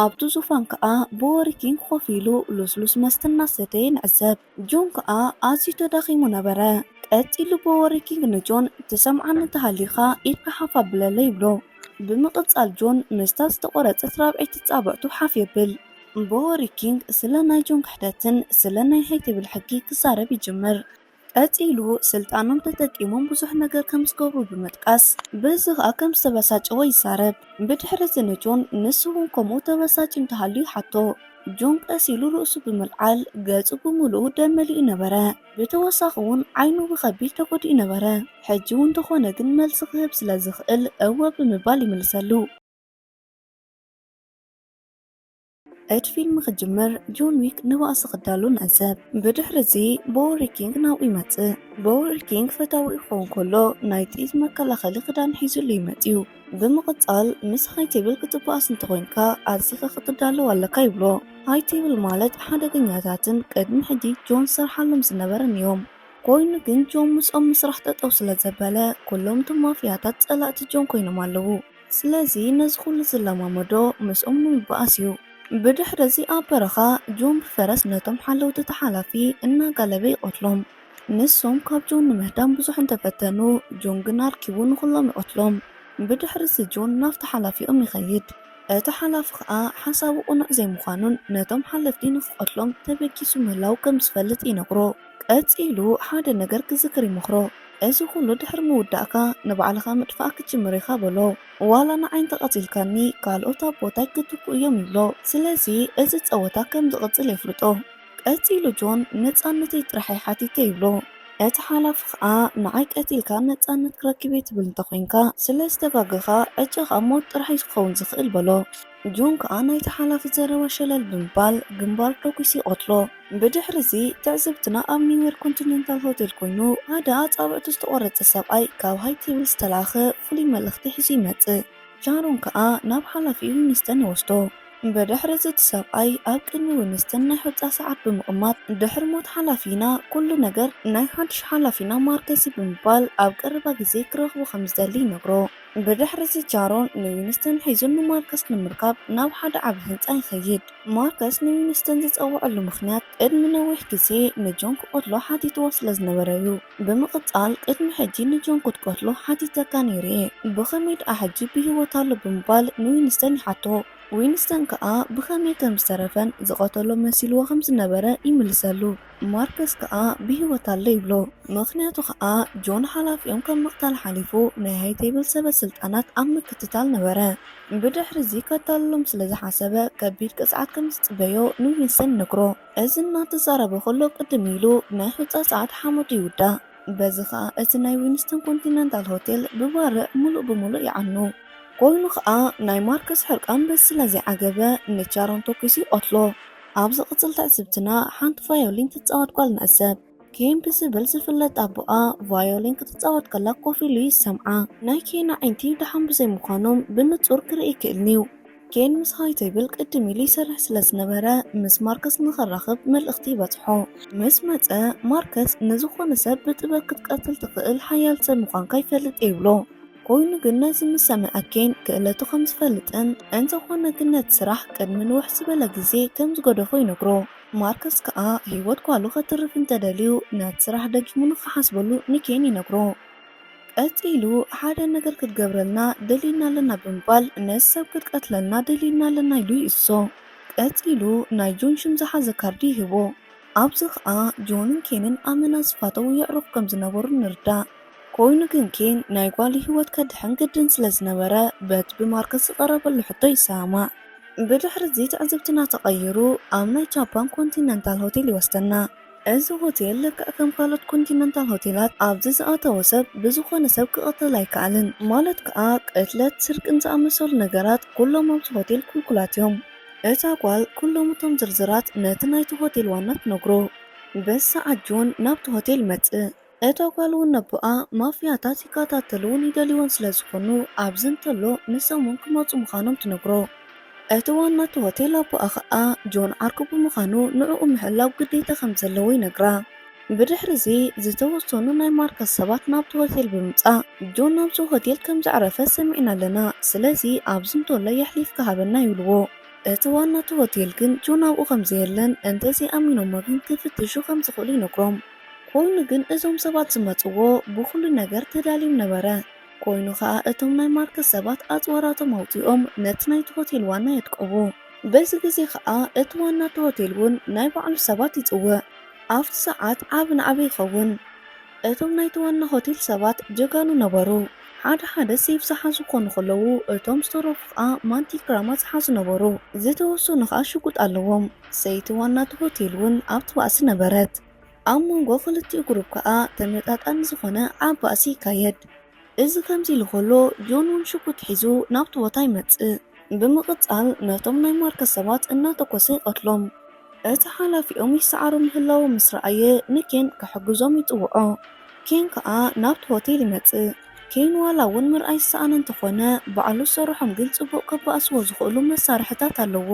ኣብቲ ዙፋን ከኣ ቦወሪ ኪንግ ኮፍ ኢሉ ልስሉስ መስተ እናሰተየ ንዕዘብ። ጆን ከኣ ኣዝዩ ተዳኺሙ ነበረ። ቀጺሉ ቦወሪ ኪንግ ንጆን ትሰምዓኒ እንተሃሊኻ ኢድካ ሓፍ ኣብለለይ ይብሎ። ብምቕጻል ጆን ምስታ ዝተቖረጸት ራብዐይቲ ጻብዕቱ ሓፍ የብል። ቦወሪ ኪንግ ስለ ናይ ጆን ክሕደትን ስለ ናይ ሃይ ቴብል ሕጊ ክዛረብ ይጅምር። ቀጺሉ ስልጣኖም ተጠቂሞም ብዙሕ ነገር ከም ዝገብሩ ብምጥቃስ በዚ ኸኣ ከም ዝተበሳጨወ ይዛረብ። ብድሕሪ እዚ ንጆን ንሱ እውን ከምኡ ተበሳጭ እንተሃልዩ ይሓቶ። ጆን ቀስ ኢሉ ርእሱ ብምልዓል ገጹ ብምሉኡ ደም መሊኡ ነበረ። ብተወሳኺ እውን ዓይኑ ብኸቢድ ተጎዲኡ ነበረ። ሕጂ እውን እንተኾነ ግን መልሲ ክህብ ስለ ዝኽእል እወ ብምባል ይምልሰሉ። እቲ ፊልም ክጅምር ጆን ዊክ ንባእሲ ክዳሉ ንዕዘብ። ብድሕሪ እዚ ቦወሪ ኪንግ ናብኡ ይመጽእ። ቦወሪ ኪንግ ፈታዊኡ ክኸውን ከሎ ናይ ጥይት መከላኸሊ ክዳን ሒዙሉ እዩ መጽዩ። ብምቕጻል ምስ ሃይ ቴብል ክትበኣስ እንተኾይንካ ኣዚኻ ክትዳለው ኣለካ ይብሎ። ሃይ ቴብል ማለት ሓደገኛታትን ቅድሚ ሕጂ ጆን ዝሰርሓሎም ዝነበረን እዮም። ኮይኑ ግን ጆን ምስኦም ምስራሕ ጠጠው ስለ ዘበለ ኩሎም እቶም ማፍያታት ጸላእቲ ጆን ኮይኖም ኣለዉ። ስለዚ ነዚ ኩሉ ዝለማመዶ ምስኦም ንምበኣስ እዩ። ብድሕሪ እዚ ኣብ በረኻ ጆን ብፈረስ ነቶም ሓለውቲ ተሓላፊ እናጋለበ ይቐትሎም። ንሶም ካብ ጆን ንምህዳም ብዙሕ እንተፈተኑ ጆን ግን ኣርኪቡ ንኹሎም ይቐትሎም። ብድሕሪ እዚ ጆን ናብቲ ሓላፊኦም ይኸይድ። እቲ ሓላፊ ኸኣ ሓሳቡ ቅኑዕ ዘይምዃኑን ነቶም ሓለፍቲ ንኽቐትሎም ተበጊሱ ምህላው ከም ዝፈልጥ ይነግሮ። ቀጺሉ ሓደ ነገር ክዝክር ይመኽሮ። እዚ ኩሉ ድሕሪ ምውዳእካ ንባዕልኻ ምጥፋእ ክትጅምር ኢኻ በሎ። ዋላ ንዓይ እንተቐቲልካኒ ካልኦት ኣብ ቦታይ ክትክኡ እዮም ይብሎ። ስለዚ እዚ ጸወታ ከም ዝቕጽል የፍልጦ። ቀጺሉ ጆን ነጻነተይ ጥራሕ እየ ሓቲተ ይብሎ። እቲ ሓላፊ ኸኣ ንዓይ ቀቲልካ ነጻነት ክረክብ እየ ትብል እንተኾይንካ ስለ ዝተጋገኻ ዕጫኻ ሞት ጥራሕ እዩ ክኸውን ዝኽእል በሎ። ጆን ከኣ ናይቲ ሓላፊ ዘረባ ሸለል ብምባል ግንባሩ ተኲሱ ይቐትሎ። ብድሕሪ እዚ ትዕዝብትና ኣብ ኒውዮርክ ኮንቲነንታል ሆቴል ኮይኑ ሓደ ኣጻብዕቱ ዝተቖረጸ ሰብኣይ ካብ ሃይ ቴብል ዝተላእኸ ፍሉይ መልእኽቲ ሒዙ ይመጽእ። ቻሮን ከኣ ናብ ሓላፊኡ ዊንስተን ይወስዶ። ብድሕሪ እዚ እቲ ሰብኣይ ኣብ ቅድሚ ዊንስተን ናይ ሑጻ ሰዓት ብምቕማጥ ድሕሪ ሞት ሓላፊና ኩሉ ነገር ናይ ሓድሽ ሓላፊና ማርከስ እዩ ብምባል ኣብ ቀረባ ግዜ ክረኽቦ ከም ዝደሊ ይነግሮ። ብድሕሪ እዚ ቻሮን ንዊንስተን ሒዙ ንማርከስ ንምርካብ ናብ ሓደ ዓቢ ህንጻ ይኸይድ። ማርከስ ንዊንስተን ዝጸውዐሉ ምኽንያት ቅድሚ ነዊሕ ግዜ ንጆን ክቐትሎ ሓቲትዎ ስለ ዝነበረ እዩ። ብምቕጻል ቅድሚ ሕጂ ንጆን ክትቀትሎ ሓቲተካ ነይረ እየ። ብኸመይ ደኣ ሕጂ ብህይወት ኣሎ ብምባል ንዊንስተን ይሓቶ። ዊንስተን ከኣ ብኸመይ ከም ዝተረፈን ዝቐተሎ መሲልዎ ከም ዝነበረ ይምልሰሉ። ማርከስ ከኣ ብህይወት ኣሎ ይብሎ። ምኽንያቱ ከኣ ጆን ሓላፊኦም ካብ ምቕታል ሓሊፉ ናይ ሃይ ቴብል ሰበ ስልጣናት ኣብ ምክትታል ነበረ። ብድሕሪ እዚ ከታልሎም ስለ ዝሓሰበ ከቢድ ቅጽዓት ከም ዝጽበዮ ንዊንስተን ይነግሮ። እዚ እናተዛረበ ከሎ ቅድም ኢሉ ናይ ሑጻ ሰዓት ሓመዱ ይውዳእ። በዚ ኸኣ እቲ ናይ ዊንስተን ኮንቲነንታል ሆቴል ብባርዕ ምሉእ ብምሉእ ይዓኑ። ኮይኑ ኸኣ ናይ ማርከስ ሕርቃን በዚ ስለ ዘይዓገበ ንቻሮን ተኲሱ ይቐትሎ። ኣብ ዝቕጽል ትዕዝብትና ሓንቲ ቫዮሊን ትጻወት ጓል ንዕዘብ። ኬን ብዝብል ዝፍለጥ ኣቦኣ ቫዮሊን ክትጻወት ከላ ኮፍ ኢሉ ይሰምዓ። ናይ ኬን ኣዒንቲ ደሓን ብዘይምዃኖም ብንጹር ክርኢ ይክእልን'ዩ። ኬን ምስ ሃይ ቴብል ቅድም ኢሉ ይሰርሕ ስለ ዝነበረ ምስ ማርከስ ንኽራኸብ መልእኽቲ ይበጽሖ። ምስ መጸ ማርከስ ንዝኾነ ሰብ ብጥበብ ክትቀትል ትኽእል ሓያል ሰብ ምዃንካ ይፈልጥ እየ ይብሎ። ኮይኑ ግን ነዚ ምስ ሰምዐ ኬን ክእለቱ ከም ዝፈልጥን እንተኾነ ግን ነቲ ስራሕ ቅድሚ ንውሕ ዝበለ ግዜ ከም ዝገደፎ ይነግሮ። ማርከስ ከኣ ህይወት ጓሉ ከትርፍ እንተደልዩ ነቲ ስራሕ ደጊሙ ንኽሓስበሉ ንኬን ይነግሮ። ቀጺሉ ሓደ ነገር ክትገብረልና ደሊና ኣለና ብምባል ነዚ ሰብ ክትቀትለልና ደሊና ኣለና ኢሉ ይእዝዞ። ቀጺሉ ናይ ጆን ሽም ዝሓዘ ካርዲ ይህቦ። ኣብዚ ኸኣ ጆንን ኬንን ኣመና ዝፋተው የዕሩኽ ከም ዝነበሩ ንርዳእ። ኮይኑ ግን ኬን ናይ ጓሉ ህይወት ከድሕን ግድን ስለ ዝነበረ በቲ ብማርከስ ዝቐረበሉ ሕቶ ይሰማማዕ። ብድሕሪ እዚ ትዕዝብትና ተቐይሩ ኣብ ናይ ጃፓን ኮንቲነንታል ሆቴል ይወስደና። እዚ ሆቴል ልክዕ ከም ካልኦት ኮንቲነንታል ሆቴላት ኣብዚ ዝኣተወ ሰብ ብዝኾነ ሰብ ክቕተል ኣይከኣልን። ማለት ከኣ ቅትለት፣ ስርቅን ዝኣመሰሉ ነገራት ኩሎም ኣብዚ ሆቴል ክልኩላት እዮም። እታ ጓል ኩሎም እቶም ዝርዝራት ነቲ ናይቲ ሆቴል ዋና ትነግሮ። በዚ ሰዓት ጆን ናብቲ ሆቴል ይመጽእ። እታ ጓል እውን ነቦኣ ማፍያታት ይከታተልዎን ይደልይዎን ስለ ዝኾኑ ኣብዚ እንተሎ ንሶም እውን ክመጹ ምዃኖም ትነግሮ። እቲ ዋና እቲ ሆቴል ኣቦኣ ኸኣ ጆን ዓርኩ ብምዃኑ ንዕኡ ምሕላው ግዴታ ከም ዘለዎ ይነግራ። ብድሕሪ እዚ ዝተወሰኑ ናይ ማርከስ ሰባት ናብቲ ሆቴል ብምምጻእ ጆን ናብዚ ሆቴል ከም ዘዕረፈ ሰሚዕና ኣለና፣ ስለዚ ኣብዚ እንተሎ የሕሊፍካ ሃበና ይብልዎ። እቲ ዋና እቲ ሆቴል ግን ጆን ኣብኡ ከም ዘየለን እንተዘይኣሚኖሞ ግን ክፍትሹ ከም ዝኽእሉ ይነግሮም። ኮይኑ ግን እዞም ሰባት ዝመጽዎ ብኹሉ ነገር ተዳልዮም ነበረ። ኮይኑ ኸኣ እቶም ናይ ማርከስ ሰባት ኣጽዋራቶም ኣውጺኦም ነቲ ናይቲ ሆቴል ዋና የጥቅዎ። በዚ ግዜ ኸኣ እቲ ዋና እቲ ሆቴል እውን ናይ ባዕሉ ሰባት ይጽውዕ። ኣብቲ ሰዓት ዓቢ ናዕቢ ይኸውን። እቶም ናይቲ ዋና ሆቴል ሰባት ጀጋኑ ነበሩ። ሓደ ሓደ ሴፍ ዝሓዙ ክኾኑ ከለዉ እቶም ዝተረፉ ኸኣ ማንቲግራማ ዝሓዙ ነበሩ። ዝተወሰኑ ኸኣ ሽጉጥ ኣለዎም። ሰይቲ ዋና እቲ ሆቴል እውን ኣብቲ ባእሲ ነበረት። ኣብ መንጎ ክልቲኡ ግሩፕ ከኣ ተመጣጣኒ ዝኾነ ዓቢ ባእሲ ይካየድ። እዚ ከምዚ ኢሉ ከሎ ጆን እውን ሽጉጥ ሒዙ ናብቲ ቦታ ይመጽእ። ብምቕጻል ነቶም ናይ ማርከስ ሰባት እናተኮሰ ይቐትሎም። እቲ ሓላፊኦም ይሰዓሩ ምህላዎም ምስ ረኣየ ንኬን ክሕግዞም ይጽውዖ። ኬን ከኣ ናብቲ ሆቴል ይመጽእ። ኬን ዋላ እውን ምርኣይ ዝሰኣነ እንተኾነ ባዕሉ ዝሰርሖም ግን ጽቡቕ ከባእስዎ ዝኽእሉ መሳርሕታት ኣለዎ።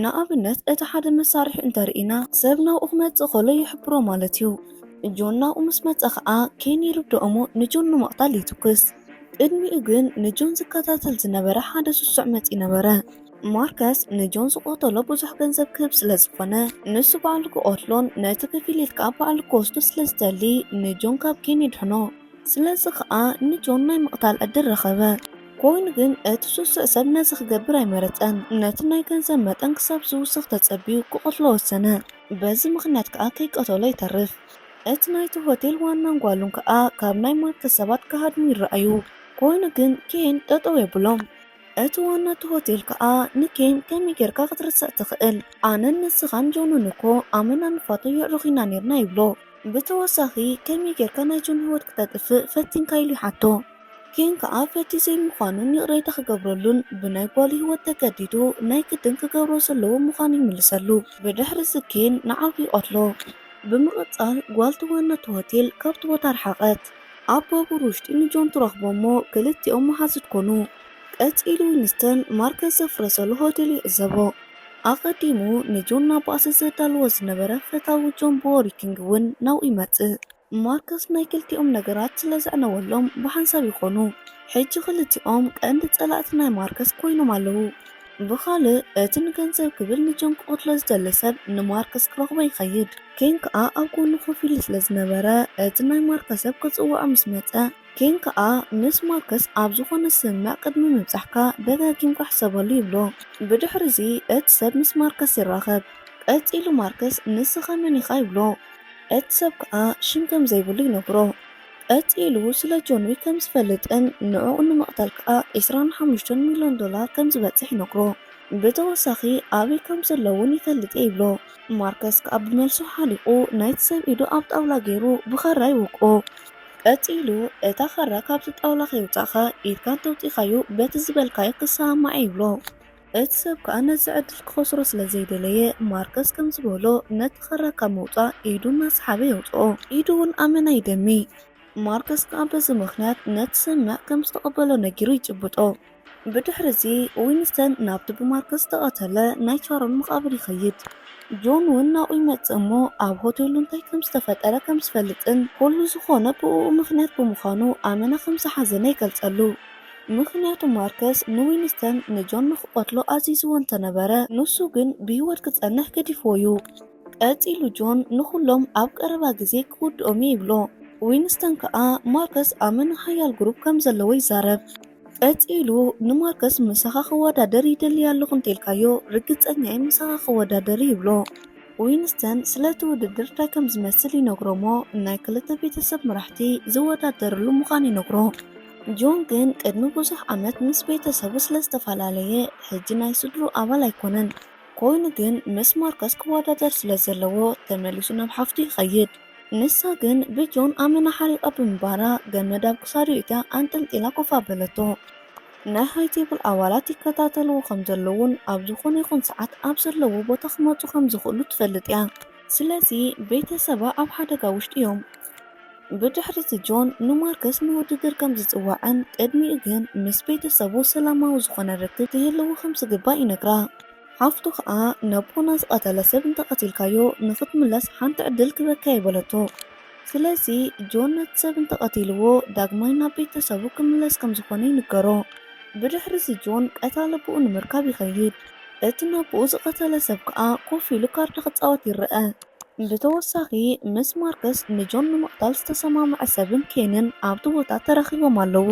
ንኣብነት እቲ ሓደ መሳርሒ እንተርኢና ሰብ ናብኡ ክመጽእ ከሎ ይሕብሮ ማለት እዩ። ጆን ናብኡ ምስ መጸ ከኣ ኬን ይርድኦ እሞ ንጆን ንምቕታል ይትኩስ። ቅድሚኡ ግን ንጆን ዝከታተል ዝነበረ ሓደ ስሱዕ መጺኡ ነበረ። ማርከስ ንጆን ዝቐተሎ ብዙሕ ገንዘብ ክህብ ስለ ዝኾነ ንሱ ባዕሉ ክቐትሎን ነቲ ክፍሊት ከኣ ባዕሉ ክወስዶ ስለ ዝደሊ ንጆን ካብ ኬን ይድሕኖ። ስለዚ ከኣ ንጆን ናይ ምቕታል ዕድል ረኸበ። ኮይኑ ግን እቲ ስሱዕ ሰብ ነዚ ክገብር ኣይመረጸን። ነቲ ናይ ገንዘብ መጠን ክሳብ ዝውስኽ ተጸቢዩ ክቐትሎ ወሰነ። በዚ ምኽንያት ከኣ ከይቀተሎ ይተርፍ። እቲ ናይቲ ሆቴል ዋናን ጓሉን ከኣ ካብ ናይ ማርከስ ሰባት ክሃድሙ ይረኣዩ። ኮይኑ ግን ኬን ጠጠው የብሎም። እቲ ዋና እቲ ሆቴል ከኣ ንኬን ከመይ ጌርካ ክትርስዕ ትኽእል? ኣነን ንስኻን ጆንን እኮ ኣመና ንፋቶ የዕሩኽ ኢና ኔርና ይብሎ። ብተወሳኺ ከመይ ጌርካ ናይ ጆን ህይወት ክተጥፍእ ፈቲንካ ኢሉ ይሓቶ። ኬን ከኣ ፈትዩ ዘይምዃኑን ይቕሬታ ክገብረሉን ብናይ ጓሉ ህይወት ተገዲዱ ናይ ግድን ክገብሮ ዘለዎ ምዃኑ ይምልሰሉ። ብድሕሪ እዚ ኬን ንዓርኩ ይቐትሎ። ብምቕጻል ጓልቲ ዋና እቲ ሆቴል ካብቲ ቦታ ረሓቐት። ኣብ ባቡር ውሽጢ ንጆን ትረኽቦ እሞ ክልቲኦም መሓዙት ኮኑ። ቀጺሉ ዊንስተን ማርከስ ዘፍረሰሉ ሆቴል ይዕዘቦ። ኣቐዲሙ ንጆን ናብ ባእሲ ዘዳልዎ ዝነበረ ፈታዊ ጆን ቦወሪ ኪንግ እውን ናብኡ ይመጽእ። ማርከስ ናይ ክልቲኦም ነገራት ስለ ዘዕነወሎም ብሓንሳብ ይኾኑ። ሕጂ ክልቲኦም ቀንዲ ጸላእቲ ናይ ማርከስ ኮይኖም ኣለዉ። ብኻልእ እቲ ንገንዘብ ክብል ንጆን ክቐትሎ ዝደሊ ሰብ ንማርከስ ክረኽቦ ይኸይድ። ኬን ከኣ ኣብ ጎኑ ኮፍ ኢሉ ስለ ዝነበረ እቲ ናይ ማርከስ ሰብ ክጽውዖ ምስ መጸ ኬን ከኣ ምስ ማርከስ ኣብ ዝኾነ ስምምዕ ቅድሚ ምብጻሕካ ደጋጊምካ ሕሰበሉ ይብሎ። ብድሕሪ እዚ እቲ ሰብ ምስ ማርከስ ይራኸብ። ቀጺሉ ማርከስ ንስኻ መን ኢኻ ይብሎ። እቲ ሰብ ከኣ ሽም ከም ዘይብሉ ይነግሮ። ቀጺሉ ስለ ጆን ዊክ ከም ዝፈልጥን ንዕኡ ንምቕታል ከኣ ዕስራን ሓሙሽተን ሚልዮን ዶላር ከም ዝበጽሕ ይነግሮ። ብተወሳኺ ኣበይ ከም ዘሎ እውን ይፈልጥ እየ ይብሎ። ማርከስ ከኣ ብመልሱ ሓሊቑ ናይቲ ሰብ ኢዱ ኣብ ጣውላ ገይሩ ብኻራ ይውቅኦ። ቀጺሉ እታ ኻራ ካብቲ ጣውላ ከይውጻእካ ኢድካ እንተውጺእካዮ በቲ ዝበልካዮ ክሰማማዕ ይብሎ። እቲ ሰብ ከኣ ነዚ ዕድል ክኸስሮ ስለ ዘይደለየ ማርከስ ከም ዝበሎ ነቲ ኻራ ካብ ምውጻእ ኢዱ እናሰሓበ የውጽኦ። ኢዱ እውን ኣመና ይደሚ። ማርከስ ከኣ በዚ ምኽንያት ነቲ ስምምዕ ከም ዝተቐበሎ ነጊሩ ይጭብጦ። ብድሕሪ እዚ ዊንስተን ናብቲ ብማርከስ ዝተቐተለ ናይ ቻሮን መቓብር ይኸይድ። ጆን እውን ናብኡ ይመጽእ እሞ ኣብ ሆቴሉ እንታይ ከም ዝተፈጠረ ከም ዝፈልጥን ኩሉ ዝኾነ ብእኡ ምኽንያት ብምዃኑ ኣመና ከም ዝሓዘነ ይገልጸሉ። ምኽንያቱ ማርከስ ንዊንስተን ንጆን ንኽቐትሎ ኣዚዝዎ እንተነበረ ንሱ ግን ብህይወት ክጸንሕ ገዲፍዎ እዩ። ቀጺሉ ጆን ንኹሎም ኣብ ቀረባ ግዜ ክውድኦም እየ ይብሎ። ዊንስተን ከኣ ማርከስ ኣመና ሓያል ግሩፕ ከም ዘለዎ ይዛረብ። ቀጺሉ ንማርከስ ምሳኻ ክወዳደር ይደሊ ኣለኹ እንተልካዮ ርግጸኛ እየ ምሳኻ ክወዳደር ይብሎ። ዊንስተን ስለቲ ውድድር እንታይ ከም ዝመስል ይነግሮ እሞ ናይ ክልተ ቤተሰብ መራሕቲ ዝወዳደርሉ ምዃኑ ይነግሮ። ጆን ግን ቅድሚ ብዙሕ ዓመት ምስ ቤተሰቡ ስለ ዝተፈላለየ ሕጂ ናይ ስድሩ ኣባል ኣይኮነን። ኮይኑ ግን ምስ ማርከስ ክወዳደር ስለ ዘለዎ ተመሊሱ ናብ ሓፍቱ ይኸይድ። ንሳ ግን ብጆን ኣመና ሓሪቓ ብምንባራ ገመድ ኣብ ክሳዱ ኢታ ኣንጠልጢላ ኮፍ ኣበለቶ። ናይ ሃይ ቴብል ኣባላት ይከታተልዎ ከም ዘለውን ኣብ ዝኾነ ይኹን ሰዓት ኣብ ዘለዎ ቦታ ክመጹ ከም ዝኽእሉ ትፈልጥ እያ። ስለዚ ቤተሰባ ኣብ ሓደጋ ውሽጢ እዮም። ብድሕሪ እዚ ጆን ንማርከስ ንውድድር ከም ዝጽዋዕን ቅድሚኡ ግን ምስ ቤተሰቡ ሰላማዊ ዝኾነ ርክብ ክህልዎ ከም ዝግባእ ይነግራ። ሓፍቱ ኸኣ ነቦና ዝቐተለ ሰብ እንተቐቲልካዮ ንኽትምለስ ሓንቲ ዕድል ክበካ እየ በለቶ። ስለዚ ጆን ነቲ ሰብ እንተቐቲልዎ ዳግማይ ናብ ቤተሰቡ ክምለስ ከም ዝኾነ ይንገሮ። ብድሕሪ እዚ ጆን ቀታሊ ኣቦኡ ንምርካብ ይኸይድ። እቲ ነቦኡ ዝቐተለ ሰብ ከኣ ኮፍ ኢሉ ካርታ ክጻወት ይረአ። ብተወሳኺ ምስ ማርከስ ንጆን ንምቕታል ዝተሰማምዐ ሰብን ኬንን ኣብቲ ቦታ ተራኺቦም ኣለዉ።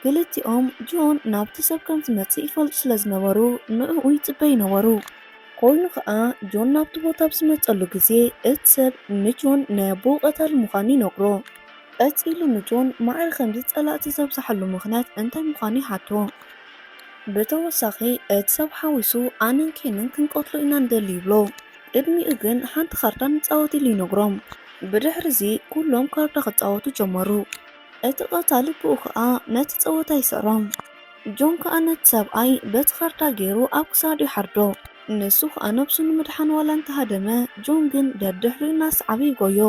ክልቲኦም ጆን ናብቲ ሰብ ከም ዝመጽእ ይፈልጡ ስለ ዝነበሩ ንዕኡ ይጽበዩ ነበሩ። ኮይኑ ኸኣ ጆን ናብቲ ቦታ ኣብ ዝመጸሉ ግዜ እቲ ሰብ ንጆን ናይ ኣቦኡ ቀታሊ ምዃኑ ይነግሮ። ቀጺሉ ንጆን ማዕረ ከምዚ ጸላእቲ ዘብዝሓሉ ምኽንያት እንታይ ምዃኑ ይሓቶ። ብተወሳኺ እቲ ሰብ ሓዊሱ ኣነን ኬንን ክንቀትሎ ኢና ንደሊ ይብሎ። ቅድሚኡ ግን ሓንቲ ካርታ ንጻወት ኢሉ ይነግሮም። ብድሕሪ እዚ ኩሎም ካርታ ክጻወቱ ጀመሩ። እቲ ቀታሊ ኣቦኡ ከኣ ነቲ ጸወታ ይስዕሮም። ጆን ከኣ ነቲ ሰብኣይ በቲ ካርታ ገይሩ ኣብ ክሳዱ ይሓርዶ። ንሱ ከኣ ነብሱ ንምድሓን ዋላ እንተሃደመ ጆን ግን ደድሕሪኡ እናሰዓበ ይጎዮ።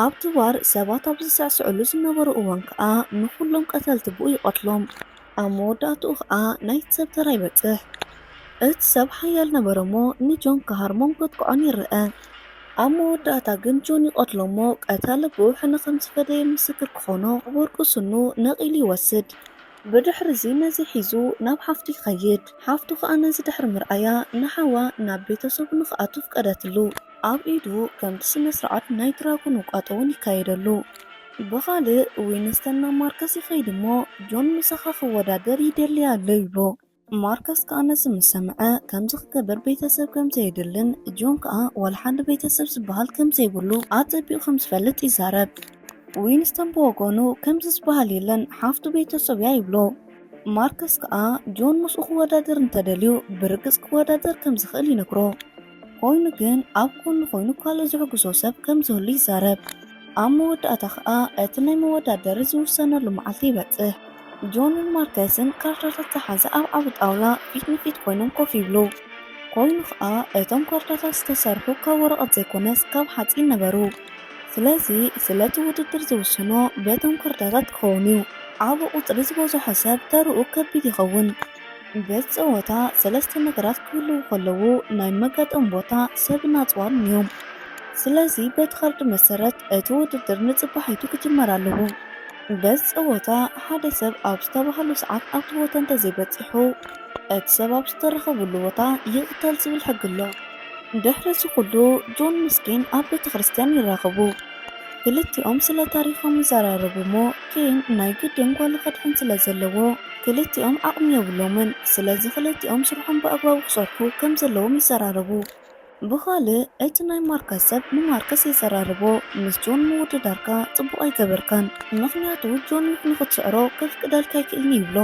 ኣብቲ ባር ሰባት ኣብ ዝስዕስዕሉ ዝነበሩ እዋን ከኣ ንኹሎም ቀተልቲ ኣቦኡ ይቐትሎም። ኣብ መወዳእትኡ ከኣ ናይቲ ሰብ ተራ ይበጽሕ። እቲ ሰብ ሓያል ነበረ እሞ ንጆን ክሃርሞን ከጥቅዖን ይረአ። ኣብ መወዳእታ ግን ጆን ይቐትሎ እሞ ቀታሊ ኣቦኡ ሕነ ከም ዝፈደየ ምስክር ክኾኖ ወርቂ ስኑ ነቒሉ ይወስድ። ብድሕሪ እዚ ነዚ ሒዙ ናብ ሓፍቱ ይኸይድ። ሓፍቱ ከኣ ነዚ ድሕሪ ምርኣያ ንሓዋ ናብ ቤተሰቡ ንኽኣቱ ፍቀደትሉ። ኣብ ኢዱ ከምቲ ስነ ስርዓት ናይ ድራጎን ውቃጦ እውን ይካየደሉ። ብኻልእ ዊንስተን ናብ ማርከስ ይኸይድ እሞ ጆን ምሳኻ ክወዳደር ይደሊ ኣሎ ይብሎ። ማርከስ ከኣ ነዚ ምስ ሰምዐ ከምዚ ክገብር ቤተሰብ ከም ዘየድልን ጆን ከኣ ዋላ ሓደ ቤተሰብ ዝበሃል ከም ዘይብሉ ኣጸቢቑ ከም ዝፈልጥ ይዛረብ። ዊንስተን ብወገኑ ከምዚ ዝበሃል የለን ሓፍቱ ቤተሰብ እያ ይብሎ። ማርከስ ከኣ ጆን ምስኡ ክወዳደር እንተደልዩ ብርግጽ ክወዳደር ከም ዝኽእል ይነግሮ። ኮይኑ ግን ኣብ ጎኑ ኮይኑ ካልእ ዝሕግዞ ሰብ ከም ዝህሉ ይዛረብ። ኣብ መወዳእታ ከኣ እቲ ናይ መወዳደሪ ዝውሰነሉ መዓልቲ ይበጽሕ። ጆንን ማርከስን ካርታታት ዝሓዘ ኣብ ዓቢ ጣውላ ፊት ንፊት ኮይኖም ኮፍ ይብሉ። ኮይኑ ከኣ እቶም ካርታታት ዝተሰርሑ ካብ ወረቐት ዘይኮነስ ካብ ሓጺን ነበሩ። ስለዚ ስለቲ ውድድር ዝውስኖ በቶም ካርታታት ክኸውን እዩ። ዓቢ ቁጽሪ ዝበዝሖ ሰብ ተርኡ ከቢድ ይኸውን። በዚ ጸወታ ሰለስተ ነገራት ክህልዉ ከለዉ ናይ መጋጠሚ ቦታ ሰብን ኣጽዋርን እዮም። ስለዚ በቲ ካርድ መሰረት እቲ ውድድር ንጽባሒቱ ክጅመር ኣለዎ። በዚ ጸወታ ሓደ ሰብ ኣብ ዝተባህሉ ሰዓት ኣብቲ ቦታ እንተዘይበጺሑ እቲ ሰብ ኣብ ዝተረኸብሉ ቦታ ይቕተል ዝብል ሕጊ ኣሎ። ድሕሪ እዚ ኩሉ ጆን ምስ ኬን ኣብ ቤተ ክርስቲያን ይራኸቡ። ክልቲኦም ስለ ታሪኾም ይዘራረቡ እሞ ኬን ናይ ግድን ጓሉ ከድሕን ስለ ዘለዎ ክልቲኦም ዓቕሚ የብሎምን። ስለዚ ክልቲኦም ስርሖም ብኣግባቡ ክሰርሑ ከም ዘለዎም ይዘራረቡ። ብኻልእ እቲ ናይ ማርከስ ሰብ ንማርከስ የዘራርቦ፣ ምስ ጆን ምውድዳርካ ጽቡቕ ኣይገበርካን፣ ምኽንያቱ ጆን ዊክ ንኽትስዕሮ ከፍቅደልካ ኣይክእልን ይብሎ።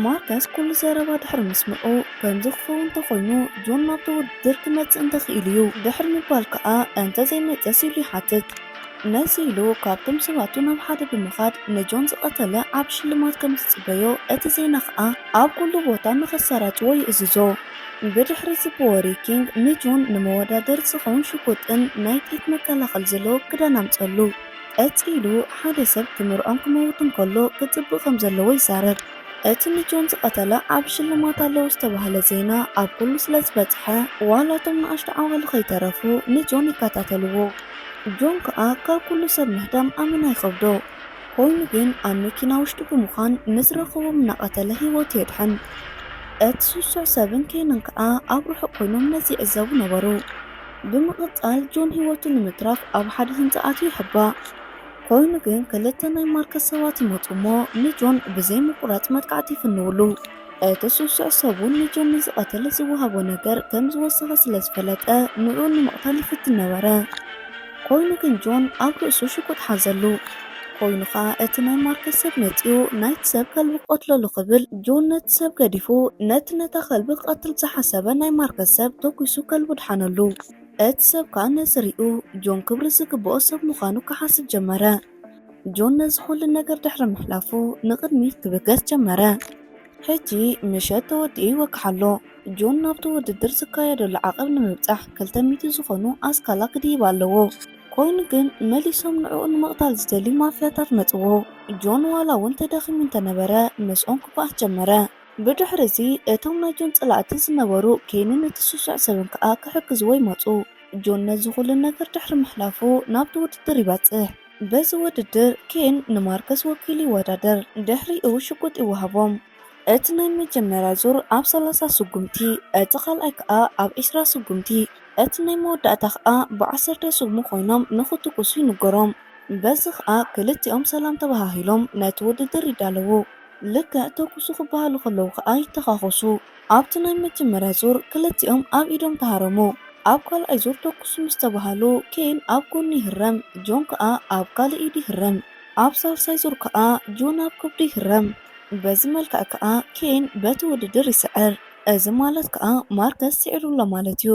ማርከስ ኩሉ ዘረባ ድሕሪ ምስምዑ ከምዚ ክኸውን እንተኾይኑ ጆን ናብቲ ውድድር ክመጽእ እንተኽኢሉ እዩ ድሕሪ ምባል ከኣ እንተዘይመጸስ ኢሉ ይሓትት። ነዚ ኢሉ ካብቶም ሰባቱ ናብ ሓደ ብምኻድ ንጆን ዝቐተለ ዓቢ ሽልማት ከም ዝጽበዮ እቲ ዜና ከኣ ኣብ ኩሉ ቦታ ንኸሰራጭዎ ይእዝዞ። ብድሕሪ እዚ ብወሪ ኪንግ ንጆን ንመወዳደሪ ዝኸውን ሽጉጥን ናይ ጥይት መከላኸሊ ዘለዎ ክዳን ኣምጸሉ። ቀጺሉ ሓደ ሰብ ክምርዖን ክመውትን ከሎ ክጽብቕ ከም ዘለዎ ይዛረብ። እቲ ንጆን ዝቐተለ ዓቢ ሽልማት ኣለዎ ዝተባህለ ዜና ኣብ ኩሉ ስለ ዝበጽሐ ዋላ እቶም ንኣሽቱ ዓዋሉ ከይተረፉ ንጆን ይከታተልዎ። ጆን ከኣ ካብ ኩሉ ሰብ ምህዳም ኣመና ይኸብዶ። ኮይኑ ግን ኣብ መኪና ውሽጢ ብምዃን ንዝረኸቦም እናቐተለ ህይወቱ የድሕን። እቲ ስሱዕ ሰብን ኬንን ከኣ ኣብ ርሑቕ ኮይኖም ነዚ ይዕዘቡ ነበሩ። ብምቕጻል ጆን ህይወቱ ንምትራፍ ኣብ ሓደ ህንጻ ኣትዩ ይሕባእ። ኮይኑ ግን ክልተ ናይ ማርከስ ሰባት ይመጹ እሞ ንጆን ብዘይ ምቁራጽ መጥቃዕቲ ይፍንውሉ። እቲ ስሱዕ ሰብ እውን ንጆን ንዝቐተለ ዝወሃቦ ነገር ከም ዝወሰኸ ስለ ዝፈለጠ ንዕኡ ንምቕታል ይፍትን ነበረ። ኮይኑ ግን ጆን ኣብ ርእሱ ሽጉጥ ሓዘሉ። ኮይኑ ኸኣ እቲ ናይ ማርከስ ሰብ መጺኡ ናይቲ ሰብ ከልቢ ክቐትለሉ ክብል ጆን ነቲ ሰብ ገዲፉ ነቲ ነታ ከልቢ ክቐትል ዝሓሰበ ናይ ማርከስ ሰብ ተኩሱ ከልቡ ድሓነሉ። እቲ ሰብ ከኣ ነዚ ሪኡ ጆን ክብሪ ዝግብኦ ሰብ ምዃኑ ክሓስብ ጀመረ። ጆን ነዚ ኩሉ ነገር ድሕሪ ምሕላፉ ንቕድሚት ክብገስ ጀመረ። ሕጂ ምሸት ተወዲኡ ይወግሓ ኣሎ። ጆን ናብቲ ውድድር ዝካየደሉ ዓቐብ ንምብጻሕ ክልተ ሚእቲ ዝኾኑ ኣስካላ ክድይብ ኣለዎ። ኮይኑ ግን መሊሶም ንዕኡ ንምቕታል ዝደልዩ ማፍያታት መጽዎ። ጆን ዋላ እውን ተዳኺሙ እንተነበረ ምስኦም ክበኣስ ጀመረ። ብድሕሪ እዚ እቶም ናይ ጆን ጸላእቲ ዝነበሩ ኬንን እቲ ስሱዕ ሰብን ከኣ ክሕግዝዎ ይመጹ። ጆን ነዚ ኩሉ ነገር ድሕሪ ምሕላፉ ናብቲ ውድድር ይበጽሕ። በዚ ውድድር ኬን ንማርከስ ወኪሉ ይወዳደር። ድሕሪኡ ሽጉጥ ይወሃቦም። እቲ ናይ መጀመርያ ዙር ኣብ ሰላሳ ስጉምቲ፣ እቲ ካልኣይ ከኣ ኣብ ዕስራ ስጉምቲ፣ እቲ ናይ መወዳእታ ከኣ ብዓሰርተ ስጉሚ ኮይኖም ንኽትኩሱ ይንገሮም። በዚ ከኣ ክልቲኦም ሰላም ተባሃሂሎም ነቲ ውድድር ይዳለዉ። ልክዕ ተኩሱ ክበሃሉ ከለዉ ከኣ ይተኻኸሱ። ኣብቲ ናይ መጀመርያ ዙር ክልቲኦም ኣብ ኢዶም ተሃረሙ። ኣብ ካልኣይ ዙር ተኩሱ ምስ ተባሃሉ ኬን ኣብ ጎኑ ይህረም፣ ጆን ከኣ ኣብ ካልእ ኢዱ ይህረም። ኣብ ሳልሳይ ዙር ከኣ ጆን ኣብ ከብዱ ይህረም። በዚ መልክዕ ከኣ ኬን በቲ ውድድር ይስዕር። እዚ ማለት ከኣ ማርከስ ስዒሩ ኣሎ ማለት እዩ።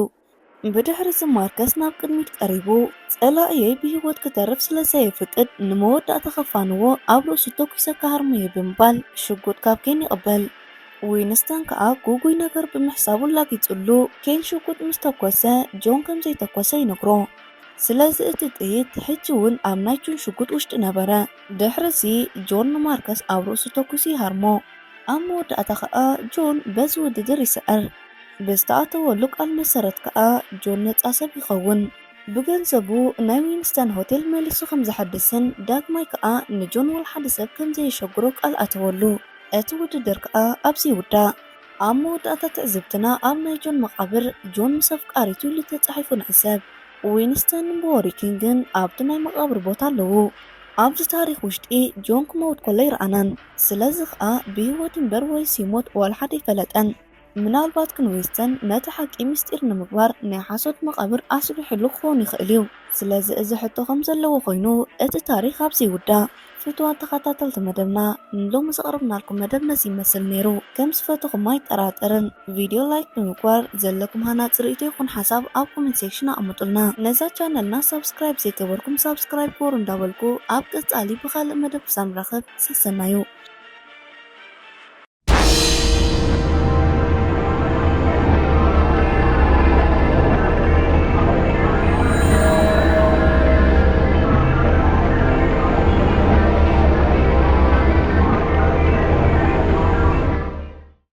ብድሕሪ እዚ ማርከስ ናብ ቅድሚት ቀሪቡ፣ ጸላእየይ ብህይወት ክተርፍ ስለ ዘየፍቅድ ንመወዳእታ ከፋንዎ ኣብ ርእሱ ተኲሰ ክሃርሞ እየ ብምባል ሽጉጥ ካብ ኬን ይቕበል። ዊንስተን ከኣ ግጉይ ነገር ብምሕሳቡ ኣላጊጹሉ፣ ኬን ሽጉጥ ምስ ተኮሰ ጆን ከም ዘይተኮሰ ይነግሮ። ስለዚ እቲ ጥይት ሕጂ እውን ኣብ ናይ ጆን ሽጉጥ ውሽጢ ነበረ። ድሕሪ እዚ ጆን ንማርከስ ኣብ ርእሱ ተኲሱ ይሃርሞ። ኣብ መወዳእታ ከኣ ጆን በዚ ውድድር ይስዕር። ብዝተኣተወሉ ቃል መሰረት ከኣ ጆን ነጻ ሰብ ይኸውን። ብገንዘቡ ናይ ዊንስተን ሆቴል መሊሱ ከም ዘሐድስን ዳግማይ ከኣ ንጆን ዋላ ሓደ ሰብ ከም ዘየሸግሮ ቃል ኣተወሉ። እቲ ውድድር ከኣ ኣብዚ ይውዳእ። ኣብ መወዳእታ ትዕዝብትና ኣብ ናይ ጆን መቓብር ጆን ምስ ኣፍቃሪቱ ኢሉ ተጻሒፉ ንዕዘብ። ዊንስተንን ቦሪኪን ግን ኣብቲ ናይ መቓብር ቦታ ኣለዉ። ኣብዚ ታሪኽ ውሽጢ ጆን ክመውት ከሎ ይረኣናን። ስለዚ ከኣ ብህይወት እምበር ወይስ ይሞት ዋላ ሓደ ኣይፈለጠን። ምናልባት ግን ዊንስተን ነቲ ሓቂ ምስጢር ንምግባር ናይ ሓሶት መቓብር ኣስሪሑሉ ክኸውን ይኽእል እዩ። ስለዚ እዚ ሕቶ ከም ዘለዎ ኮይኑ እቲ ታሪኽ ኣብዚ ይውዳእ። ፍቱዋት ተኸታተልቲ መደብና ንሎሚ ዘቕረብናልኩም መደብ ነዚ ይመስል ነይሩ። ከም ዝፈተኹም ኣይጠራጠርን። ቪድዮ ላይክ ብምግባር ዘለኩም ሃናጺ ርእይቶ ይኹን ሓሳብ ኣብ ኮመንት ሴክሽን ኣቐምጡልና። ነዛ ቻነልና ሳብስክራይብ ዘይገበርኩም ሳብስክራይብ ግበሩ እንዳበልኩ ኣብ ቀጻሊ ብኻልእ መደብ ክሳብ ንራኸብ ሰሰናዩ።